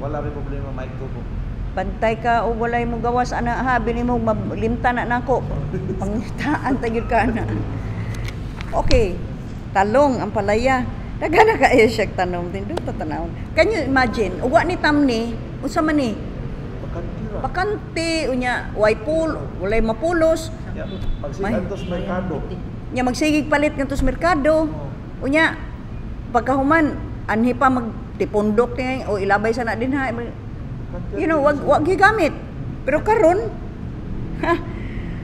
S2: Wala rin problema mic tubo.
S1: Bantay ka o walay mo gawas ana ha, bini mo limta na nako. Pangitaan ta gyud ka ana. Okay. Talong ang palaya. Daghan na kaayo siya tanom tindot ta tanawon. Can you imagine? Uwa ni tamni, unsa man ni?
S2: Bakante ra.
S1: Bakante unya, way pul, walay mapulos.
S2: Ya, magsigantos merkado.
S1: Nya magsigig palit ngadto sa merkado.
S2: Oh.
S1: Unya pagkahuman anhi pa magtipundok ni o ilabay sa na dinha.
S2: Bakante
S1: Wag gigamit. Pero karon ha,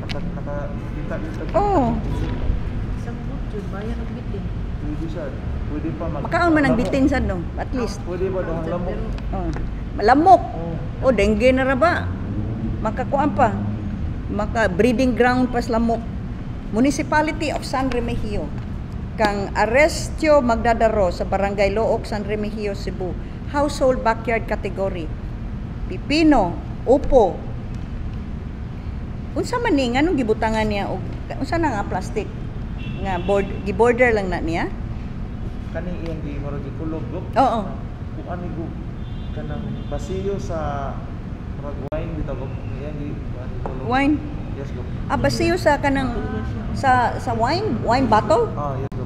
S2: Naka naka kita kita.
S1: Oh.
S3: Samot jud bayan og bitin.
S2: Pwede siya. Pwede pa mag
S1: Makaon man ang
S2: lamok.
S1: bitin sad no, at least.
S2: Pwede ba dahang lamok?
S1: Oh. Malamok.
S2: Oh.
S1: O dengue na ra ba? Makakuan pa. Maka breeding ground pa sa lamok. Municipality of San Remigio. Kang Arestio Magdadaro sa Barangay Looc, San Remigio, Cebu. Household backyard category. Pipino, upo. Unsa man ni, nganong gibutangan niya og unsa na nga plastic nga board, giborder lang na niya?
S2: Kani iyang gi murag gikulob go.
S1: Oo.
S2: Kung ano go kanang basiyo sa murag wine bitaw go. Iyang gi kuan gikulob.
S1: Wine.
S2: Yes go.
S1: Ah, basiyo sa kanang sa wine bottle?
S2: Ah, yes go.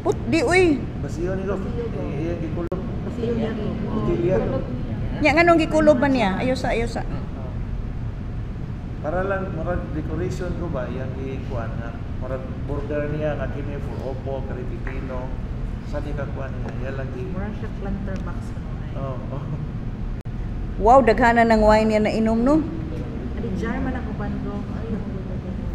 S1: Put di uy.
S2: Basiyo ni go. Iyang gikulob.
S3: Basiyo niya ko.
S2: Botilya.
S1: Nya nganong gikulob man niya? Ayo sa, ayo sa.
S2: Ah. Para lang murag decoration ko ba iyang gikuan nga murag border niya nga kini for opo kari pipino. Sa ni ka kuan niya, iya lang gi.
S3: Mura siya planter box ano na.
S2: Oh.
S1: Wow, daghana ng wine niya na inom no.
S3: Adi jar man ako bando.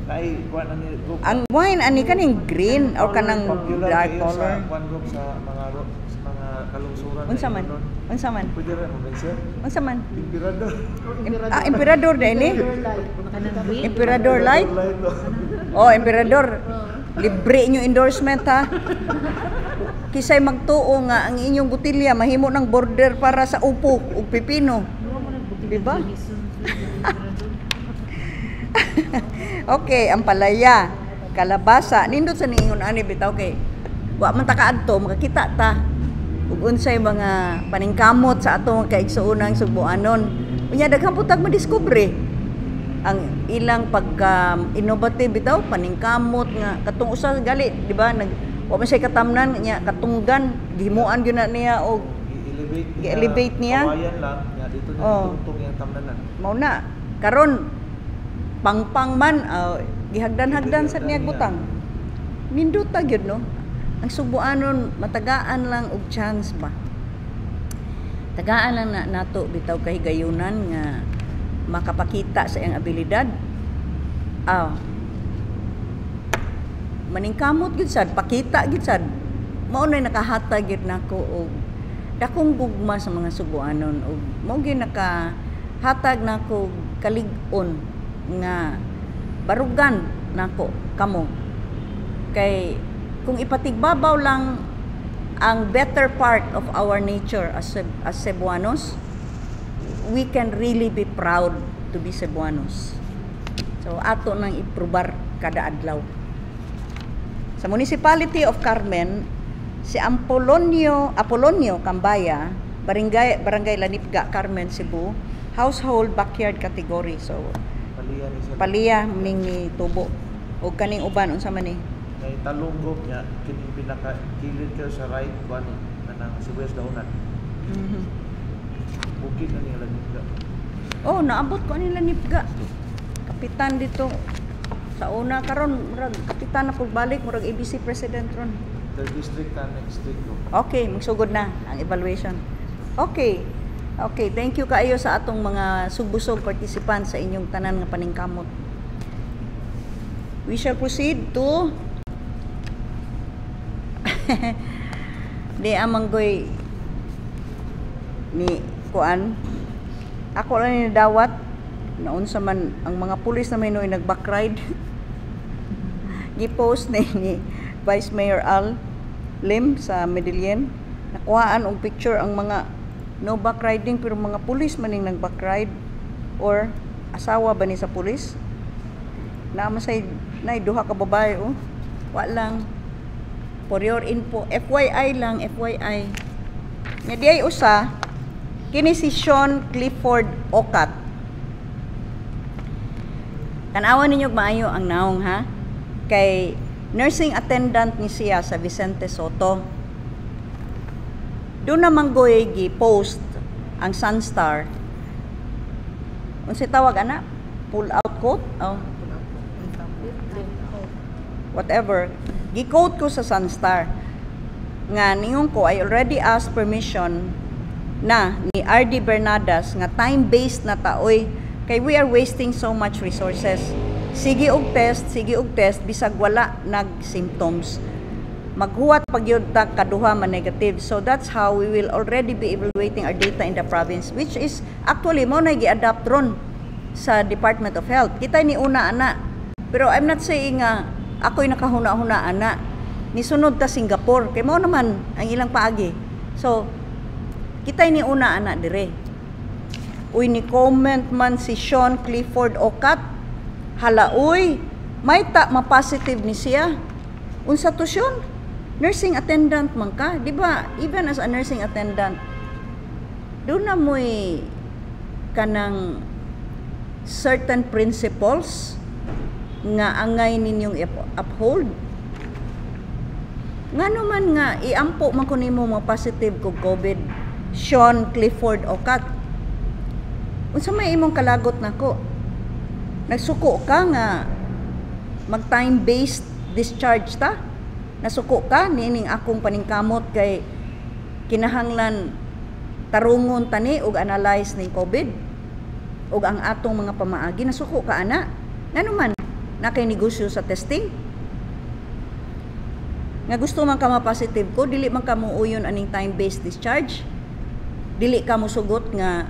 S2: Ay, kuan na ni go.
S1: Ang wine ani kaning green or kanang
S2: Popular
S1: dark
S2: kayo
S1: color.
S2: sa kuan group sa mga sa mga kalungsuran
S1: Unsa
S2: na
S1: man?
S2: inon.
S1: Unsa man?
S2: Pwede rin mo sir.
S1: Unsa man?
S2: Emperador.
S1: Ah, Emperador dahil ni?
S3: Kanang green.
S1: Emperador Light?
S2: Light. Oh.
S1: Oh, Emperador. Libre inyo endorsement ha. Kisay magtuo nga ang inyong botilya mahimo ng border para sa upo ug pipino.
S3: Mura mo nagbuti.
S1: Diba? Okay, ang palaya, kalabasa, nindot sa niingon ani bitaw kay wa man ta kaadto makakita ta ug unsay mga paningkamot sa atong kaigsuonang Sugbuanon. Unya daghan pud tag madiskubre ang ilang pagka innovative bitaw, paningkamot nga katong usa gali, di ba, nag wa man siya katamnan nya katunggan gihimuan gyud na niya og
S2: I-elevate niya.
S1: I-elevate niya.
S2: Kawayan lang. Ya, dito na
S1: Oh.
S2: tungtong yung tamnanan.
S1: Mao na karon pangpang man, gihagdan-hagdan sa niya butang. Nindota gyud no ang Sugbuanon, matagaan lang og chance ba, tagaan lang na nato bitaw kahigayunan nga makapakita sa iyang abilidad. Ah, maningkamot gyud sad, pakita gyud sad. Mao nay nakahatag gyud nako og dakong gugma sa mga Sugbuanon ug mao gyud nakahatag nako og kalig-on nga barugan nako kamo kay kung ipatigbabaw lang ang better part of our nature as Cebuanos, we can really be proud to be Cebuanos. So ato nang iprubar kada adlaw. Sa Municipality of Carmen, si Apolonio Apolonio Cambaya, Barangay Lanipga, Carmen, Cebu, household backyard category. So
S2: Paliya ni siya.
S1: Paliya ning ni tubo. Og kaning uban unsa man ni?
S2: Kay talong group niya, kining pinaka kilid kayo sa right kuan ni kanang sibuyas dahonan. Bukid na niya lang.
S1: Oh, naabot ko ani Lanipga. Kapitan dito sa una, karon murag kapitan na pagbalik, murag ABC president ron.
S2: Third district ta next week group.
S1: Okay, magsugod na ang evaluation. Okay. Okay, thank you kaayo sa atong mga sugbusog participants sa inyong tanan nga paningkamot. We shall proceed to di amanggoy ni kuan. Ako lang ni dawat. Naunsa man ang mga pulis na may noy nag-backride. Gi-post ni Vice Mayor Al Lim sa Medellin. Nakuhaan og picture ang mga no backriding, pero mga pulis maning nag-backride or asawa ba ni sa pulis? Naa man say nay duha ka babae, oh. Wa lang, for your info, FYI lang, FYI. Nya di ay usa kini si Sean Clifford Ocat. Tan-awan ninyo maayo ang naong ha. Kay nursing attendant ni siya sa Vicente Sotto. Doon naman goy gi-post ang Sunstar. Unsay tawag ana? Pull out quote? Oh, whatever. Gi-quote ko sa Sunstar nga ningon ko, "I already asked permission na ni RD Bernadas nga time-based na taoy kay we are wasting so much resources. Sige og test, sige og test bisag wala nag symptoms. Maghuwat pag yun ta kaduha man negative. So that's how we will already be evaluating our data in the province," which is actually mo na gi-adapt ron sa Department of Health. Kita ni una ana. Pero I'm not saying nga ako'y nakahuna-huna ana. Nisunod ta Singapore kay mao naman ang ilang paagi. So kita ni una ana dire. Uy, ni comment man si Sean Clifford Ocat. Hala uy, may ta ma-positive ni siya. Unsa to, Sean? Nursing attendant man ka, di ba? Even as a nursing attendant, doon na mo'y kanang certain principles nga angay ninyong uphold. Ngano man nga iampo man ko nimo mo positive kog COVID, Sean Clifford Ocat? Unsa may imong kalagot nako? Nagsuko ka nga mag time-based discharge ta? Nasuko ka niining akong paningkamot kay kinahanglan tarungon tani og analyze ning COVID ug ang atong mga pamaagi? Nasuko ka ana? Ngano man na kay negosyo sa testing nga gusto man ka ma-positive ko, dili man ka muuyon aning time-based discharge, dili ka mosugot nga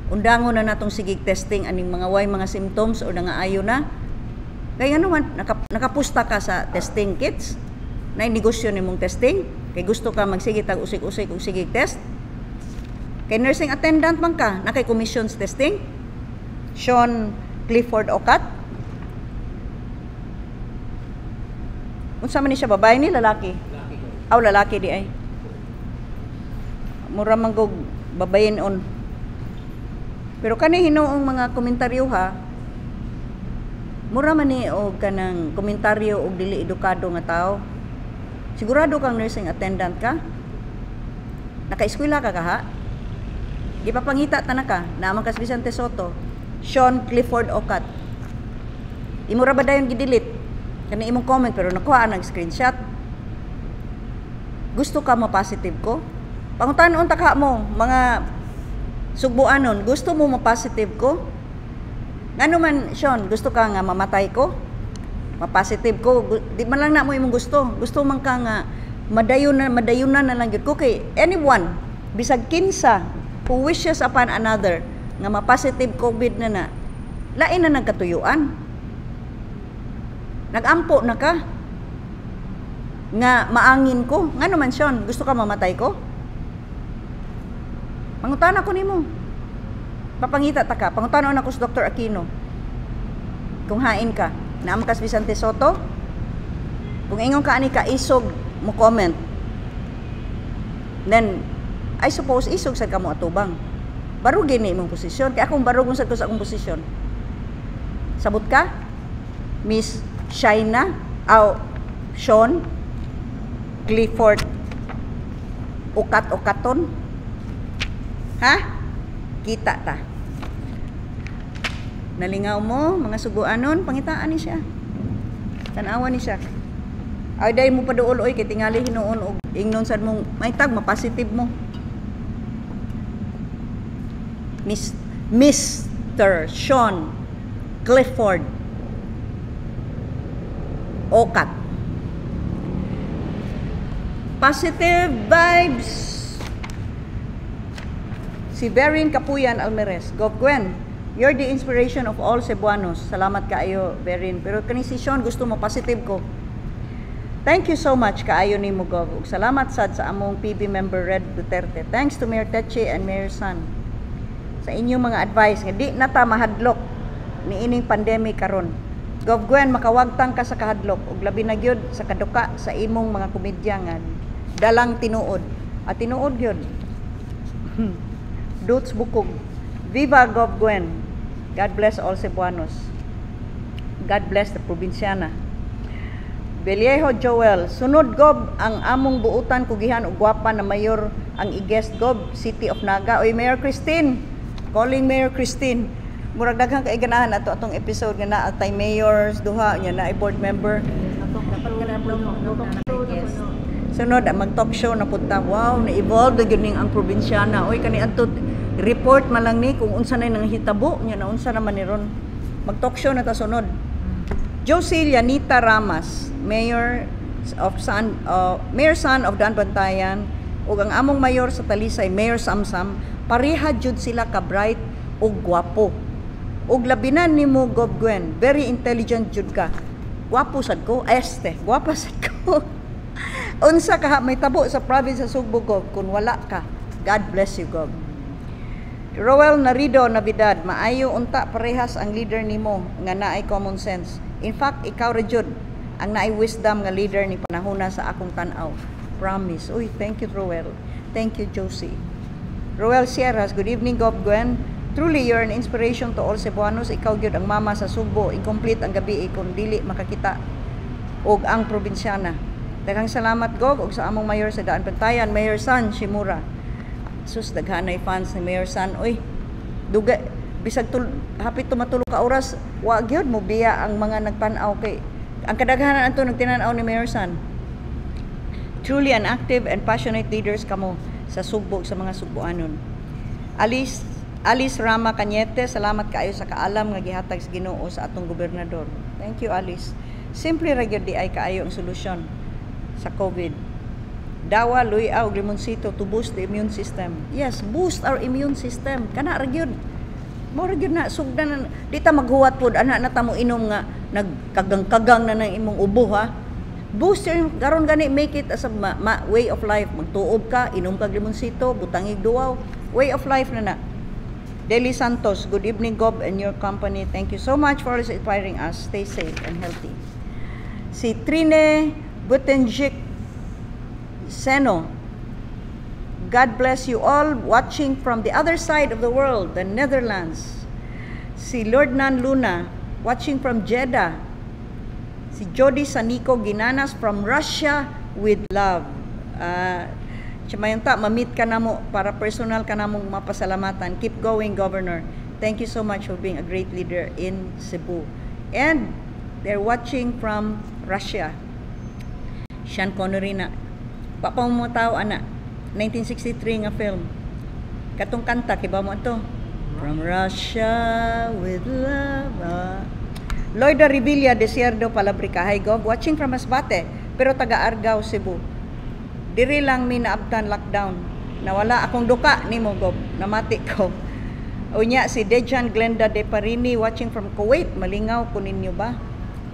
S1: undangon na natong sigig testing aning mga way mga symptoms o nangaayo na? Kay ano man nakapusta ka sa testing kits na negosyo nimong testing kay gusto ka magsige tag usik-usik og sigig test kay nursing attendant man ka, na kay commissions testing, Sean Clifford Ocat? Unsa man ni siya, babae ni lalaki? Aw, lalaki di ay. Mura man gog babayin on. Pero kani hinuong mga komentaryo ha, mura man ni og kanang komentaryo og dili edukado nga tao. Sigurado kang nursing attendant ka? Naka-eskwela ka kaha? Gipapangita ta na ka, naa man ka sa Vicente Sotto. Sean Clifford Ocat. Imo ra ba dayon gi-delete kani imong comment, pero nakuha nag screenshot. Gusto ka mo positive ko? Pangutan-on ta ka mo, mga sugbuanon, gusto mo ma-positive ko? Ngano man, Sean, gusto ka nga mamatay ko? Ma-positive ko? Di man lang na mo imong gusto. Gusto man ka nga madayon na, madayunan na lang gyud ko kay anyone bisag kinsa who wishes upon another nga ma-positive COVID na na, lain na nagkatuyuan. Nagampo na ka nga maangin ko. Ngano man, Sean, gusto ka mamatay ko? Mangutana ko nimo. Papangita ta ka. Pangutana ako sa Dr. Aquino. Kung hain ka, naa man ka sa Vicente Sotto, kung ingon ka ani ka isog mo comment, then I suppose isog sa kamo atubang. Barugin ni imong posisyon. Kaya akong barugon sad ko sa akong posisyon. Sabot ka? Miss Shaina? Aw, Sean? Clifford? Ukat Okaton? Ha? Kita ta. Nalingaw mo, mga suguanon, pangitaan ni siya. Tanawan ni siya. Ay, day mo paduol oy kay tingali hinuon og ingnon sad mong may tag ma-positive mo. Miss Mr. Sean Clifford Ocat. Positive vibes. Si Berin Kapuyan Almerez. Gov Gwen, You're the inspiration of all Cebuanos. Salamat kaayo, Berin. Pero kani si Sean gusto mo positive ko. Thank you so much kaayo nimo, Gov. Ug salamat sad sa among PB member Red Duterte. Thanks to Mayor Teche and Mayor San sa inyong mga advice nga di na ta mahadlok niining pandemic karon. Gov Gwen, makawagtang ka sa kahadlok ug labi na gyud sa kaduka sa imong mga komedya nga dalang tinuod. At tinuod gyud. Dutz Bukog. Viva Gov Gwen. God bless all Cebuanos. God bless the probinsyana. Beliejo Joel, sunod, Gob, ang among buutan kugihan og gwapa na mayor ang i-guest, Gob, City of Naga. Oy, Mayor Christine, calling Mayor Christine. Murag daghan kay ganahan ato atong episode nga naa tay mayors duha nya na board member.
S3: Dapat ka na po no, na guest.
S1: Sunod ang mag-talk show na punta. Wow, na-evolve na gyud ning ang probinsyana. Oy, kani adto report man lang ni kung unsa na nang hitabo nya na unsa naman ni ron. Mag-talk show na ta sunod. Josie Llanita Ramas, Mayor Son of Daanbantayan ug ang among mayor sa Talisay, Mayor Samsam, pareha jud sila ka bright ug gwapo. Ug labinan nimo, Gob Gwen, very intelligent jud ka. Gwapo sad ko, este, gwapa sad ko. Unsa kaha may tabo sa province sa Sugbo, Gob, kung wala ka. God bless you, Gob. Roel Narido Navidad, maayo unta parehas ang leader nimo nga naay common sense. In fact, ikaw ra jud ang naay wisdom nga leader ni panahona sa akong tan-aw. Promise. Uy, thank you, Roel. Thank you, Josie. Roel Sierras, good evening, Gob Gwen. Truly, you're an inspiration to all Cebuanos. Ikaw gyud ang mama sa Sugbo. Incomplete ang gabi kung dili makakita og ang probinsyana. Daghang salamat, Gob, ug sa among mayor sa Daanbantayan, Mayor San Shimura. Sus, daghanay fans ni Mayor San. Uy, duga bisag tul, hapit tumatulo ka oras, wa gyud mo biya ang mga nagtan-aw kay ang kadaghanan ato nagtinan-aw ni Mayor San. Truly an active and passionate leaders kamo sa Sugbo ug sa mga Sugboanon. Alice Alice Rama Cañete, salamat kaayo sa kaalam nga gihatag sa Ginoo sa atong gobernador. Thank you, Alice. Simple ra gyud di ay kaayo ang solusyon sa COVID. Dawa, luya ug limonsito to boost the immune system. Yes, boost our immune system. Kana ra gyud. Mo ra gyud na sugdan na, di ta maghuwat pod ana na ta mo inom nga nagkagang-kagang na ng imong ubo ha. Boost your karon gani, make it as a way of life. Magtuob ka, inom kag limonsito, butangig duwaw, way of life na na. Deli Santos, good evening, Gob and your company. Thank you so much for always inspiring us. Stay safe and healthy. Si Trine Butenjik Seno, God bless you all watching from the other side of the world, the Netherlands. Si Lord Nan Luna, watching from Jeddah. Si Jody Saniko Ginanas from Russia with love. Uh, ta, ma-meet ka na mo para personal ka na mong mapasalamatan. Keep going, Governor. Thank you so much for being a great leader in Cebu. And they're watching from Russia. Sean Connery na. Pa pa mo tao ana. 1963 nga film. Katong kanta, kibaw mo ato? From Russia with love. Ah. Loida Revilla Desierdo Palabrica. Hi, Gov. Watching from Masbate, pero taga Argao, Cebu. Diri lang mi naabtan lockdown. Nawala akong duka nimo, Gob. Namati ko. Unya si Dejan Glenda De Parini watching from Kuwait. Malingaw ko ninyo ba?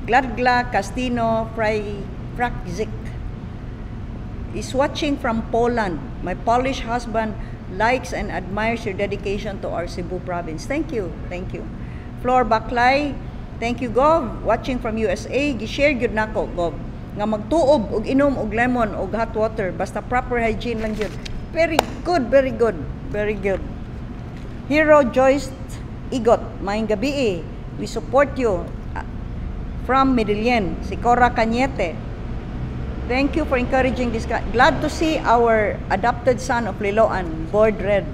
S1: Gladgla Castino Fray Frakzik is watching from Poland. My Polish husband likes and admires your dedication to our Cebu province. Thank you. Thank you. Flor Baklay, thank you, Gov. Watching from USA, gi-share gyud nako, Gov, nga magtuob og inom og lemon og hot water basta proper hygiene lang gyud. Very good, very good, very good. Hero Joyce Igot, maayong gabi. We support you from Medellin. Si Cora Cañete, thank you for encouraging this. Glad to see our adopted son of Liloan, Board Red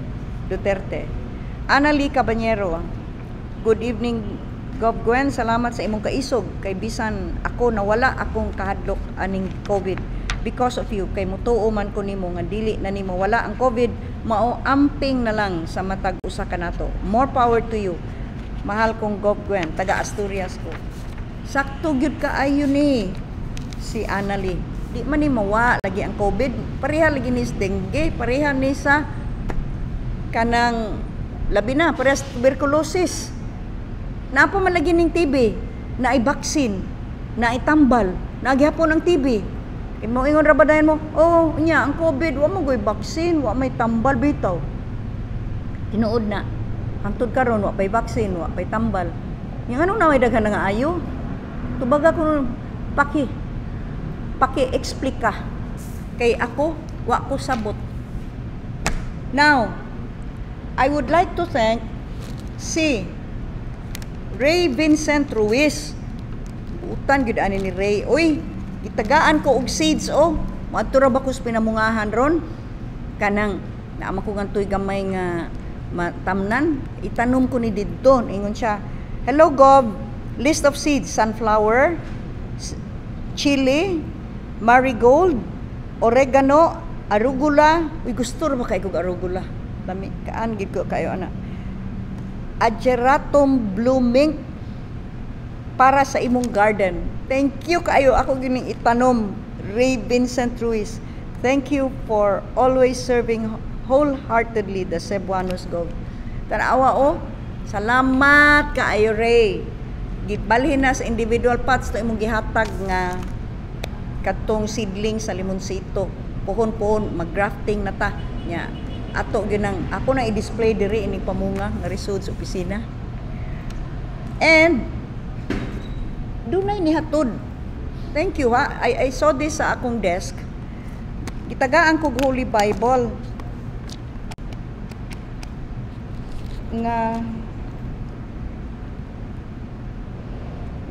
S1: Duterte. Annalie Caballero, good evening, Gov Gwen. Salamat sa imong kaisog kay bisan ako nawala akong kahadlok aning COVID because of you, kay mutuo man ko nimo nga dili na nimo wala ang COVID, mao amping na lang sa matag usa kanato. More power to you. Mahal kong Gov Gwen, taga Asturias ko. Sakto gyud kaayo ni si Annalie. Di man ni mawa lagi ang COVID, pareha lagi ni sa dengue, pareha ni sa kanang labi na parehas tuberculosis. Naa pa man lagi ning TB, naay vaccine, naay tambal, naa gihapon ang TB. Imo ingon ra ba dayon mo, "Oh, unya ang COVID wa man goy vaccine, wa may tambal bitaw." Tinuod na. Hangtod karon wa pay vaccine, wa pay tambal. Yang anong na may daghan na nga ayo? Tubaga ko, paki explain. Kay ako wa ko sabot. Now, I would like to thank si Ray Vincent Ruiz. Buutan gyud ani ni Ray. Uy, gitagaan ko og seeds oh. Moadto ra ba ko sa pinamungahan ron? Kanang naa man ko ngantoy gamay nga matamnan, itanom ko ni didto. Ingon siya, "Hello Gov, list of seeds: sunflower, chili, marigold, oregano, arugula." Uy, gusto ra ba kay kog arugula? Lami kaan gid ko kayo ana. "Ageratum blooming para sa imong garden." Thank you kaayo, ako gining itanom, Ray Vincent Ruiz. Thank you for always serving wholeheartedly the Cebuanos, Gov. Tanawa oh. Salamat kaayo, Ray. Gibalhin na sa individual pots to imong gihatag nga kadtong seedling sa limonsito. Puhon-puhon maggrafting na ta. Nya ato ginang ako na i-display diri ining pamunga nga resud sa opisina. And dunay nihatod. Thank you ha. I saw this sa akong desk. Gitagaan kog Holy Bible nga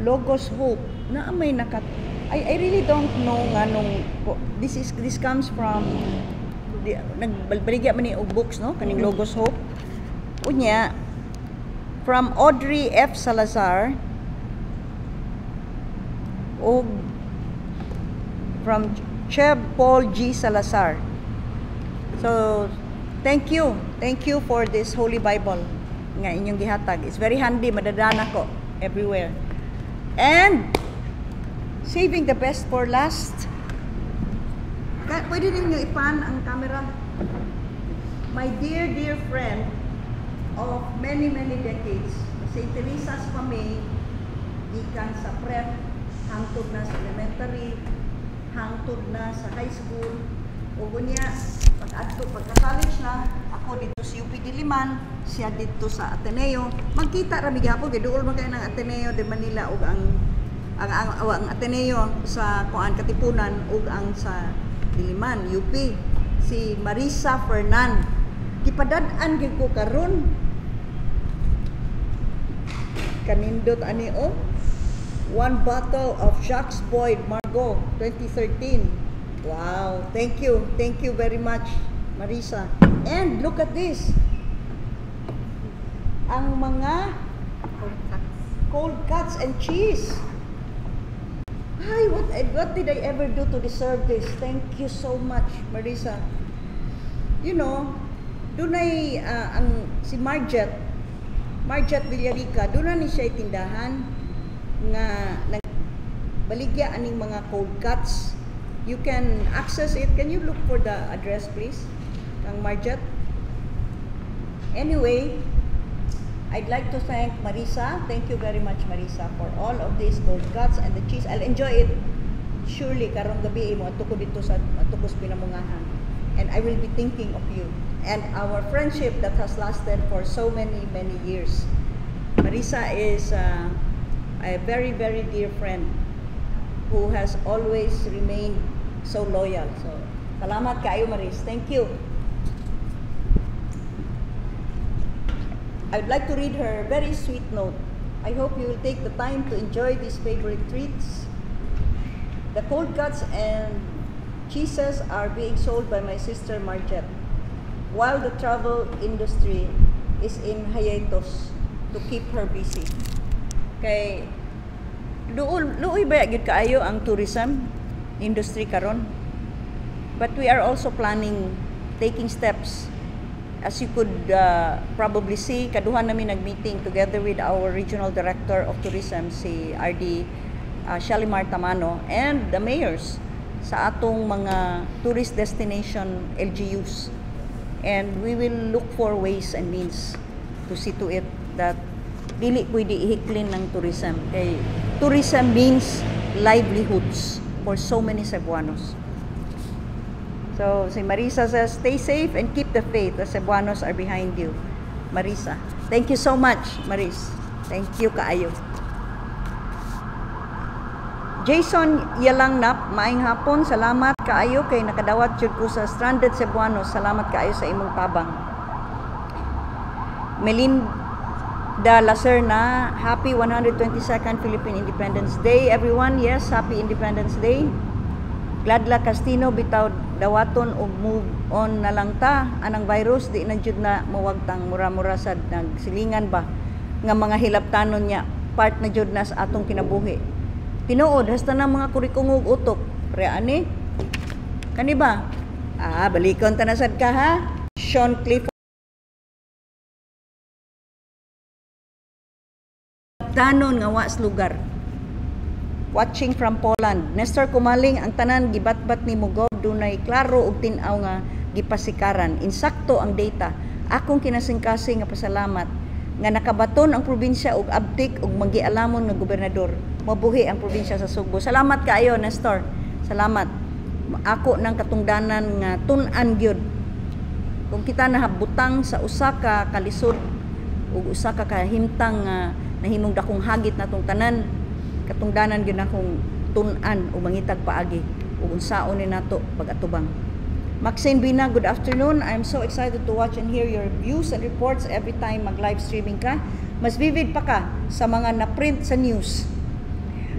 S1: Logos Hope na may naka I really don't know nga nung this comes from di, nagbaligya man ni og books, no, kaning Logos Hope. Unya from Audrey F. Salazar og from Cheb Paul G. Salazar. So, thank you. Thank you for this Holy Bible nga inyong gihatag. It's very handy, madadana ko everywhere. And saving the best for last. Pwede ninyo ipan ang camera. My dear, dear friend of many, many decades, St. Teresa's pa mi, gikan sa prep, hangtod na sa elementary, hangtod na sa high school, ug unya pag adto pagka-college na, ako dito sa UP Diliman, siya dito sa Ateneo. Magkita ra mi gihapon kay duol man kay ng Ateneo de Manila ug ang Ateneo sa kuan, Katipunan, ug ang sa Diliman, UP. Si Marisa Fernan. Gipadad-an gyud ko karon. Kanindot ani oh. One bottle of Jacques Boyd Margaux 2013. Wow, thank you. Thank you very much, Marisa. And look at this. Ang mga cold cuts and cheese. Ay, what did I ever do to deserve this? Thank you so much, Marisa. Dunay ang si Marjet, Marjet Villarica, doon na ni siya tindahan nga nagbaligya aning mga cold cuts. You can access it. Can you look for the address, please? Kang Marjet. Anyway, I'd like to thank Marisa. Thank you very much, Marisa, for all of these cold cuts and the cheese. I'll enjoy it surely karong gabi mo adto ko dito sa adto ko sa pinamungahan. And I will be thinking of you and our friendship that has lasted for so many, many years. Marisa is a very, very dear friend who has always remained so loyal. So, salamat kaayo, Maris. Thank you. I'd like to read her very sweet note. "I hope you will take the time to enjoy these favorite treats. The cold cuts and cheeses are being sold by my sister Marjet while the travel industry is in hiatus to keep her busy." Kay luol luoy ba gyud kaayo ang tourism industry karon. But we are also planning, taking steps. As you could probably see, kaduha namin nag-meeting together with our regional director of tourism, si RD Shalimar Tamano, and the mayors sa atong mga tourist destination LGUs. And we will look for ways and means to see to it that Dili pwede ihiklin ng tourism kay tourism means livelihoods for so many Cebuanos. So, si Marisa says, "Stay safe and keep the faith. The Cebuanos are behind you." Marisa. Thank you so much, Maris. Thank you kaayo. Jason Yalangnap, maayong hapon. Salamat kaayo kay nakadawat jud ko sa stranded Cebuanos. Salamat kaayo sa imong tabang. Melinda Lacerna, happy 122nd Philippine Independence Day, everyone. Yes, happy Independence Day. Gladla Castino, bitaw dawaton og move on na lang ta anang virus, di na jud na mawagtang, mura-mura sad nagsilingan ba nga mga hilabtanon niya, part na jud na sa atong kinabuhi. Tinuod, hasta na mga kurikong og utok pre ani kani ba? Ah, balikon ta na sad ka ha, Sean Clifford. Tanon nga wa sa lugar. Watching from Poland. Nestor Kumaling, ang tanan gibatbat ni Mugob dunay klaro ug tin-aw nga gipasikaran. Insakto ang data. Akong kinasingkasing nga pasalamat nga nakabaton ang probinsya og abtik ug manggialamon nga gobernador. Mabuhi ang probinsya sa Sugbo. Salamat kaayo, Nestor. Salamat. Ako nang katungdanan nga tun-an gyud. Kung kita nahabutang sa usa ka kalisod ug usa ka kahimtang nga nahimong dakong hagit natong tanan, katungdanan gyud akong tun-an o mangitag paagi ug unsaon ni nato pag-atubang. Maxine Bina, good afternoon. I'm so excited to watch and hear your views and reports every time mag-live streaming ka. Mas vivid pa ka sa mga na-print sa news.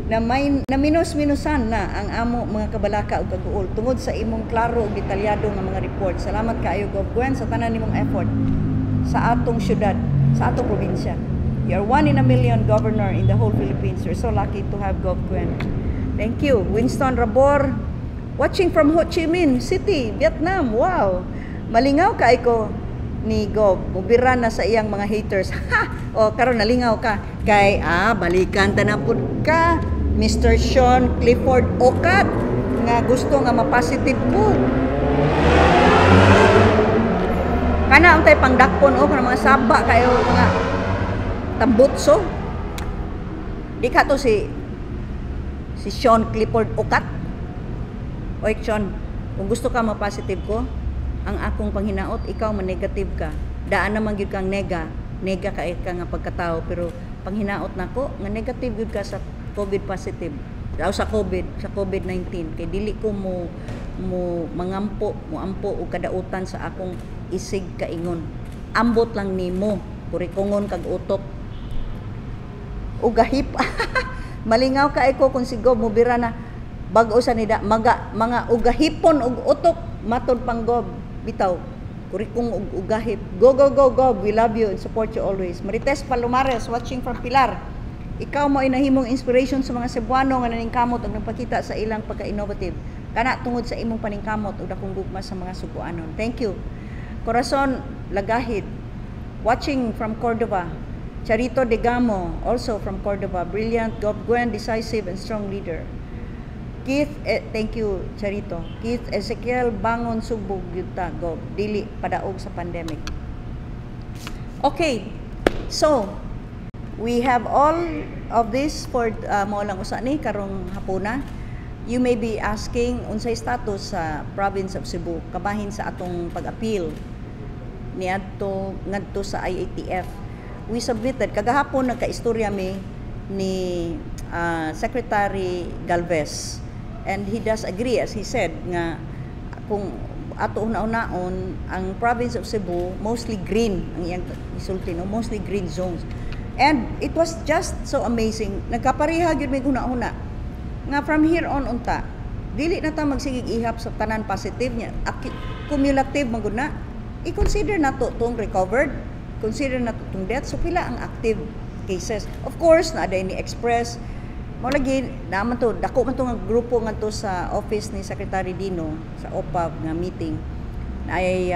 S1: Na may na minus-minusan na ang amo mga kabalaka ug kaguol tungod sa imong klaro ug detalyado nga mga report. Salamat kaayo, Gov Gwen, sa tanan nimong effort sa atong syudad, sa atong probinsya. You're one in a million governor in the whole Philippines. We're so lucky to have Gov Gwen. Thank you. Winston Rabor, watching from Ho Chi Minh City, Vietnam. Wow. Malingaw kay ko ni Gov. Mubira na sa iyang mga haters. Ha! O, karon nalingaw ka. Kay, balikan ta na pud ka, Mr. Sean Clifford Ocat, nga gusto nga ma-positive ko. Kana ang tay pangdakpon o kana mga saba kayo mga tambutso. Di ka to si Sean Clifford Ocat. Oy Sean, kung gusto ka ma-positive ko, ang akong panghinaot ikaw ma-negative ka. Daan naman gyud kang nega, nega ka ka nga pagkatao, pero panghinaot nako nga negative gyud ka sa COVID positive. O sa COVID-19 kay dili ko mo mo mangampo, mo ampo og kadautan sa akong isig kaingon. Ambot lang nimo, kurikongon kag utok. Ugahip. Malingaw ka ko kung si Gob mobira na bag-o sa nida maga mga ugahipon og utok matod pang Gob bitaw kurikong og ugahip. Go, go, go, Gob, we love you and support you always. Marites Palomares, watching from Pilar. Ikaw mo ay nahimong inspiration sa mga Cebuano nga naningkamot ug nagpakita sa ilang pagka-innovative kana tungod sa imong paningkamot ug dakong gugma sa mga Sugbuanon. Thank you. Corazon Lagahid, watching from Cordova. Charito Degamo, also from Cordova. Brilliant Gov Gwen, decisive and strong leader. Keith, thank you, Charito. Keith Ezekiel, bangon Sugbo gyud ta, Gov. Dili padaog sa pandemic. Okay. So, we have all of this for mo lang usa ni karong hapuna. You may be asking unsay status sa province of Cebu kabahin sa atong pag-appeal niadto ngadto sa IATF. We submitted kagahapon, nagkaistorya mi ni Secretary Galvez and he does agree, as he said, nga kung ato una-unaon ang province of Cebu, mostly green ang iyang isulti, no, mostly green zones. And it was just so amazing, nagkapareha gyud may huna-huna nga from here on unta dili na ta magsigig ihap sa tanan positive niya, cumulative man gud na. I-consider nato tong recovered, consider nato tong death, so pila ang active cases. Of course naa ni express mo lagi naman to, dako man to nga grupo ngadto sa office ni Secretary Dino sa OPAV nga meeting na ay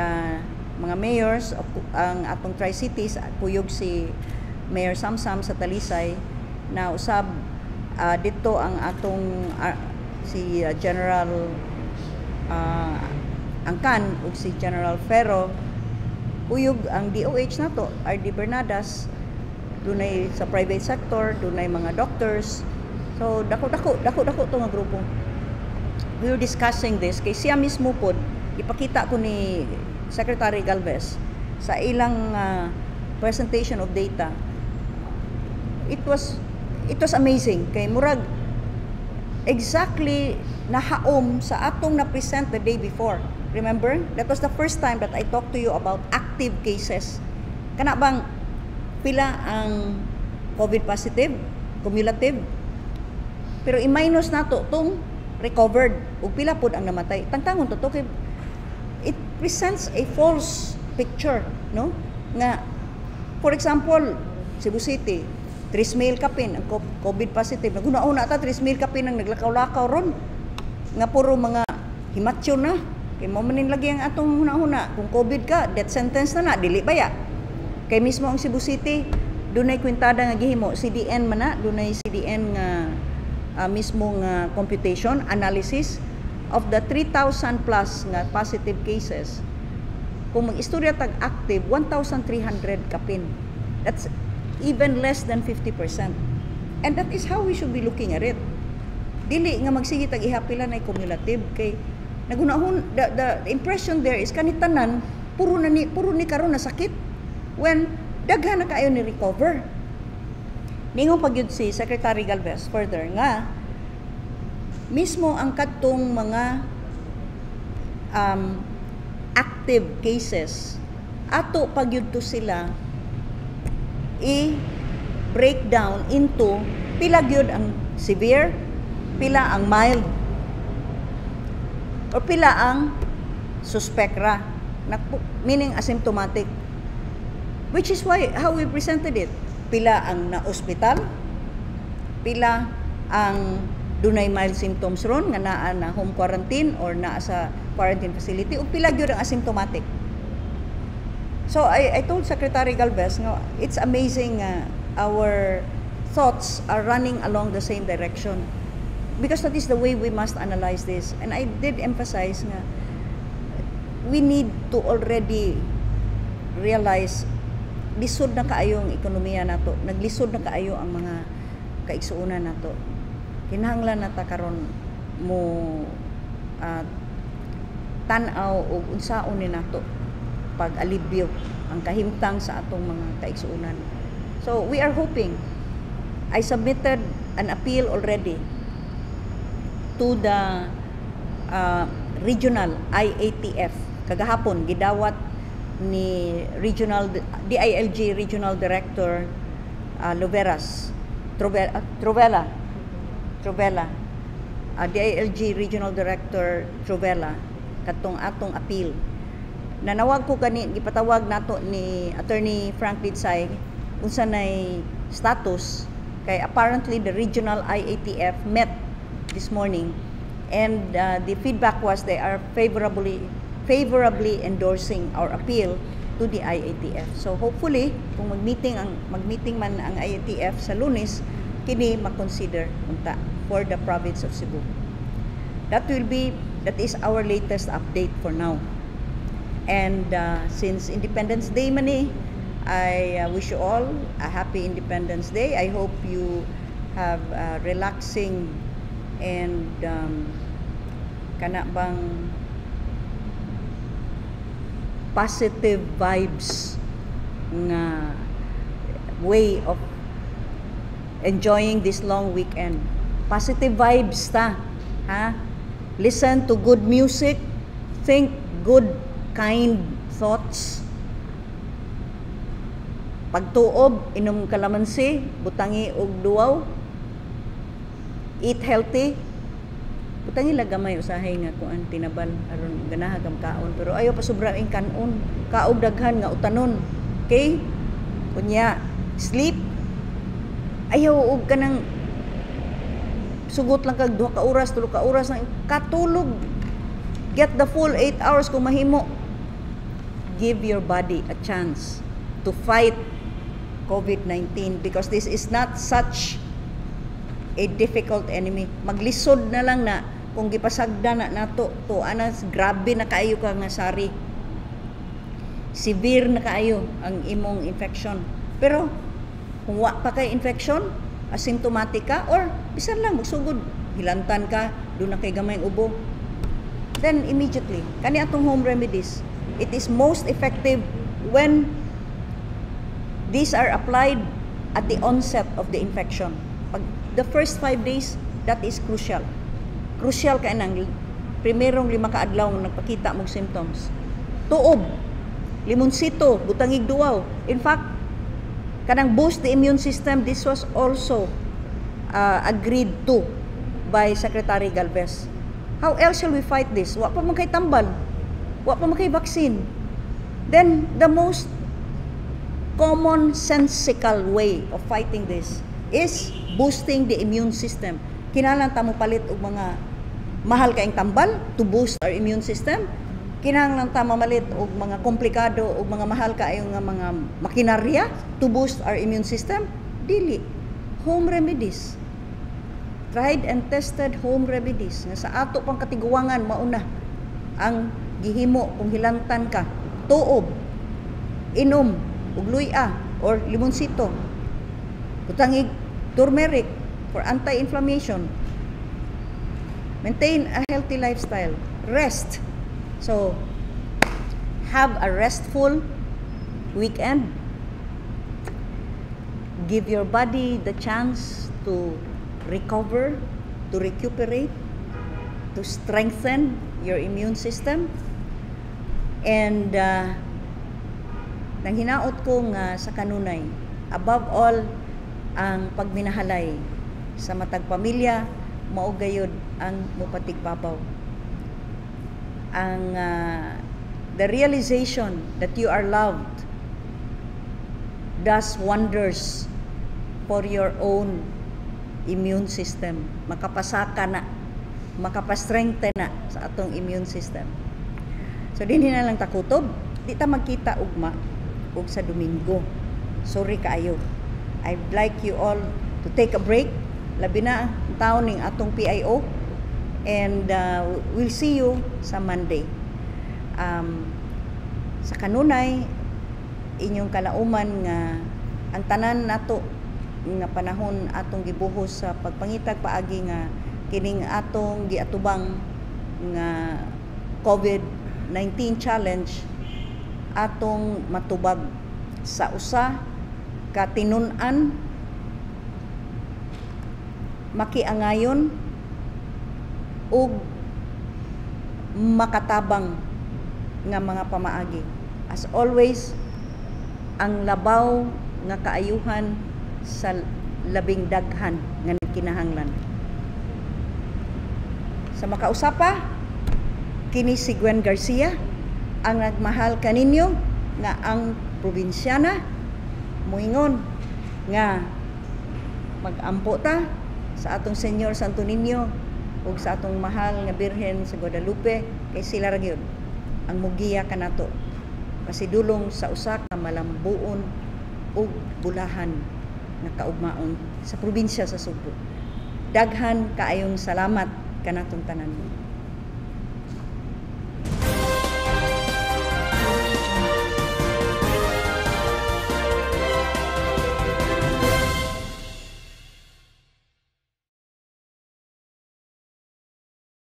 S1: mga mayors of, ang atong Tri-Cities, kuyog si Mayor Samsam sa Talisay na usab dito ang atong si General Angkan ug si General Ferro, kuyog ang DOH nato, RD Bernadas. Dunay sa private sector, dunay mga doctors. So dako dako dako dako to nga grupo. We were discussing this kay siya mismo pod, ipakita ko ni Secretary Galvez sa ilang presentation of data. It was amazing kay murag exactly nahaom sa atong na-present the day before. Remember? That was the first time that I talked to you about active cases. Kana bang pila ang COVID positive, cumulative? Pero i-minus nato tong recovered ug pila pod ang namatay. Tangtangon to kay it presents a false picture, no? Nga for example, Cebu City, 3,000 kapin ang COVID positive. Naguna-una ta 3,000 kapin ang naglakaw-lakaw ron. Nga puro mga himatyon na. Kay mao man lagi ang atong huna-huna. Kung COVID ka, death sentence na na, dili ba ya? Kay mismo ang Cebu City, dunay kwintada nga gihimo, CDN man na, dunay CDN nga mismo nga computation, analysis of the 3,000 plus nga positive cases. Kung mag-istorya tag active, 1,300 kapin. That's even less than 50%. And that is how we should be looking at it. Dili nga magsige tag ihapila na cumulative kay nagunahon the impression there is kani tanan puro ni karon na sakit when daghan na kaayo ni recover. Ningon pa gyud si Secretary Galvez further nga mismo ang kadtong mga active cases, ato pa gyud to sila i breakdown into pila gyud ang severe, pila ang mild, or pila ang suspect ra, meaning asymptomatic. Which is why how we presented it. Pila ang na-ospital, pila ang dunay mild symptoms ron nga naa na home quarantine or naa sa quarantine facility, ug pila gyud ang asymptomatic. So I told Secretary Galvez nga it's amazing nga our thoughts are running along the same direction because that is the way we must analyze this. And I did emphasize nga we need to already realize lisod na kaayo ang ekonomiya nato, naglisod na kaayo ang mga kaigsuonan nato. Kinahanglan na ta karon mo tan-aw og unsaon ni nato pag-alibyo ang kahimtang sa atong mga kaigsuonan. So we are hoping. I submitted an appeal already to the regional IATF. Kagahapon gidawat ni regional DILG Regional Director Loveras Trovela Trovela DILG Regional Director Trovela katong atong appeal. Nanawag ko gani, gipatawag nato ni Attorney Frank Lidsay unsa nay status kay apparently the regional IATF met this morning and the feedback was they are favorably endorsing our appeal to the IATF. So hopefully kung mag-meeting man ang IATF sa Lunes, kini ma-consider unta for the province of Cebu. That is our latest update for now. And since Independence Day man ni, I wish you all a happy Independence Day. I hope you have a relaxing and kana bang positive vibes nga way of enjoying this long weekend. Positive vibes ta, ha? Listen to good music, think good, kind thoughts. Pagtuob, inom kalamansi, butangi og duaw. Eat healthy. Butangi lang gamay usahay nga kuan, tinabal, aron ganaha kang kaon, pero ayaw pa sobra ing kanon. Kaog daghan nga utanon. Okay? Kunya, sleep. Ayaw og kanang sugot lang kag 2 ka oras, 3 ka oras nang katulog. Get the full 8 hours kung mahimo. Give your body a chance to fight COVID-19 because this is not such a difficult enemy. Maglisod na lang na kung gipasagda na nato to ana, grabe na kaayo ka nga sari. Severe na kaayo ang imong infection. Pero Kung wa pa kay infection, asymptomatic ka, or bisan lang magsugod, hilantan ka, duna kay gamayng ubo, then immediately, kani atong home remedies, it is most effective when these are applied at the onset of the infection. Pag the first 5 days, that is crucial. Crucial kay nang primerong 5 ka adlaw nga nagpakita mong symptoms. Tuob, limonsito, butangig duaw. In fact, kanang boost the immune system, this was also agreed to by Secretary Galvez. How else shall we fight this? Wa pa man kay tambal. Wa pa man kay vaccine. Then the most common sensical way of fighting this is boosting the immune system. Kinahanglan ta mo palit og mga mahal kaayong tambal to boost our immune system? Kinahanglan ta mamalit og mga komplikado og mga mahal kaayo nga mga makinarya to boost our immune system? Dili. Home remedies. Tried and tested home remedies nga sa ato pang katiguangan mauna ang gihimo kung hilantan ka. Tuob, inom og luya or limonsito. Butangig turmeric for anti-inflammation. Maintain a healthy lifestyle. Rest. So, have a restful weekend. Give your body the chance to recover, to recuperate, to strengthen your immune system. And nang hinaot ko nga sa kanunay, above all, ang pagminahalay sa matag pamilya, mao gayud ang mupatigbabaw. Ang the realization that you are loved does wonders for your own immune system. Makapasaka na, makapastrengthen na sa atong immune system. So dinhi na lang ta kutob, di ta magkita ugma ug sa Domingo. Sorry kaayo. I'd like you all to take a break. Labi na ang taon ning atong PIO and we'll see you sa Monday. Sa kanunay, inyong kalauman nga ang tanan nato nga panahon atong gibuhos sa pagpangitag paagi nga kining atong giatubang nga COVID-19 challenge atong matubag sa usa ka tinun-an, makiangayon ug makatabang nga mga pamaagi. As always, ang labaw nga kaayuhan sa labing daghan nga nagkinahanglan. Sa makausapa, kini si Gwen Garcia, ang nagmahal kaninyo nga ang probinsyana, muingon nga magampo ta sa atong Señor Santo Niño ug sa atong mahal nga Birhen sa Guadalupe kay sila ra gyud ang mugiya kanato pasidulong sa usa ka malambuon ug bulahan nga kaugmaon sa probinsya sa Sugbo. Daghan kaayong salamat kanatong tanan.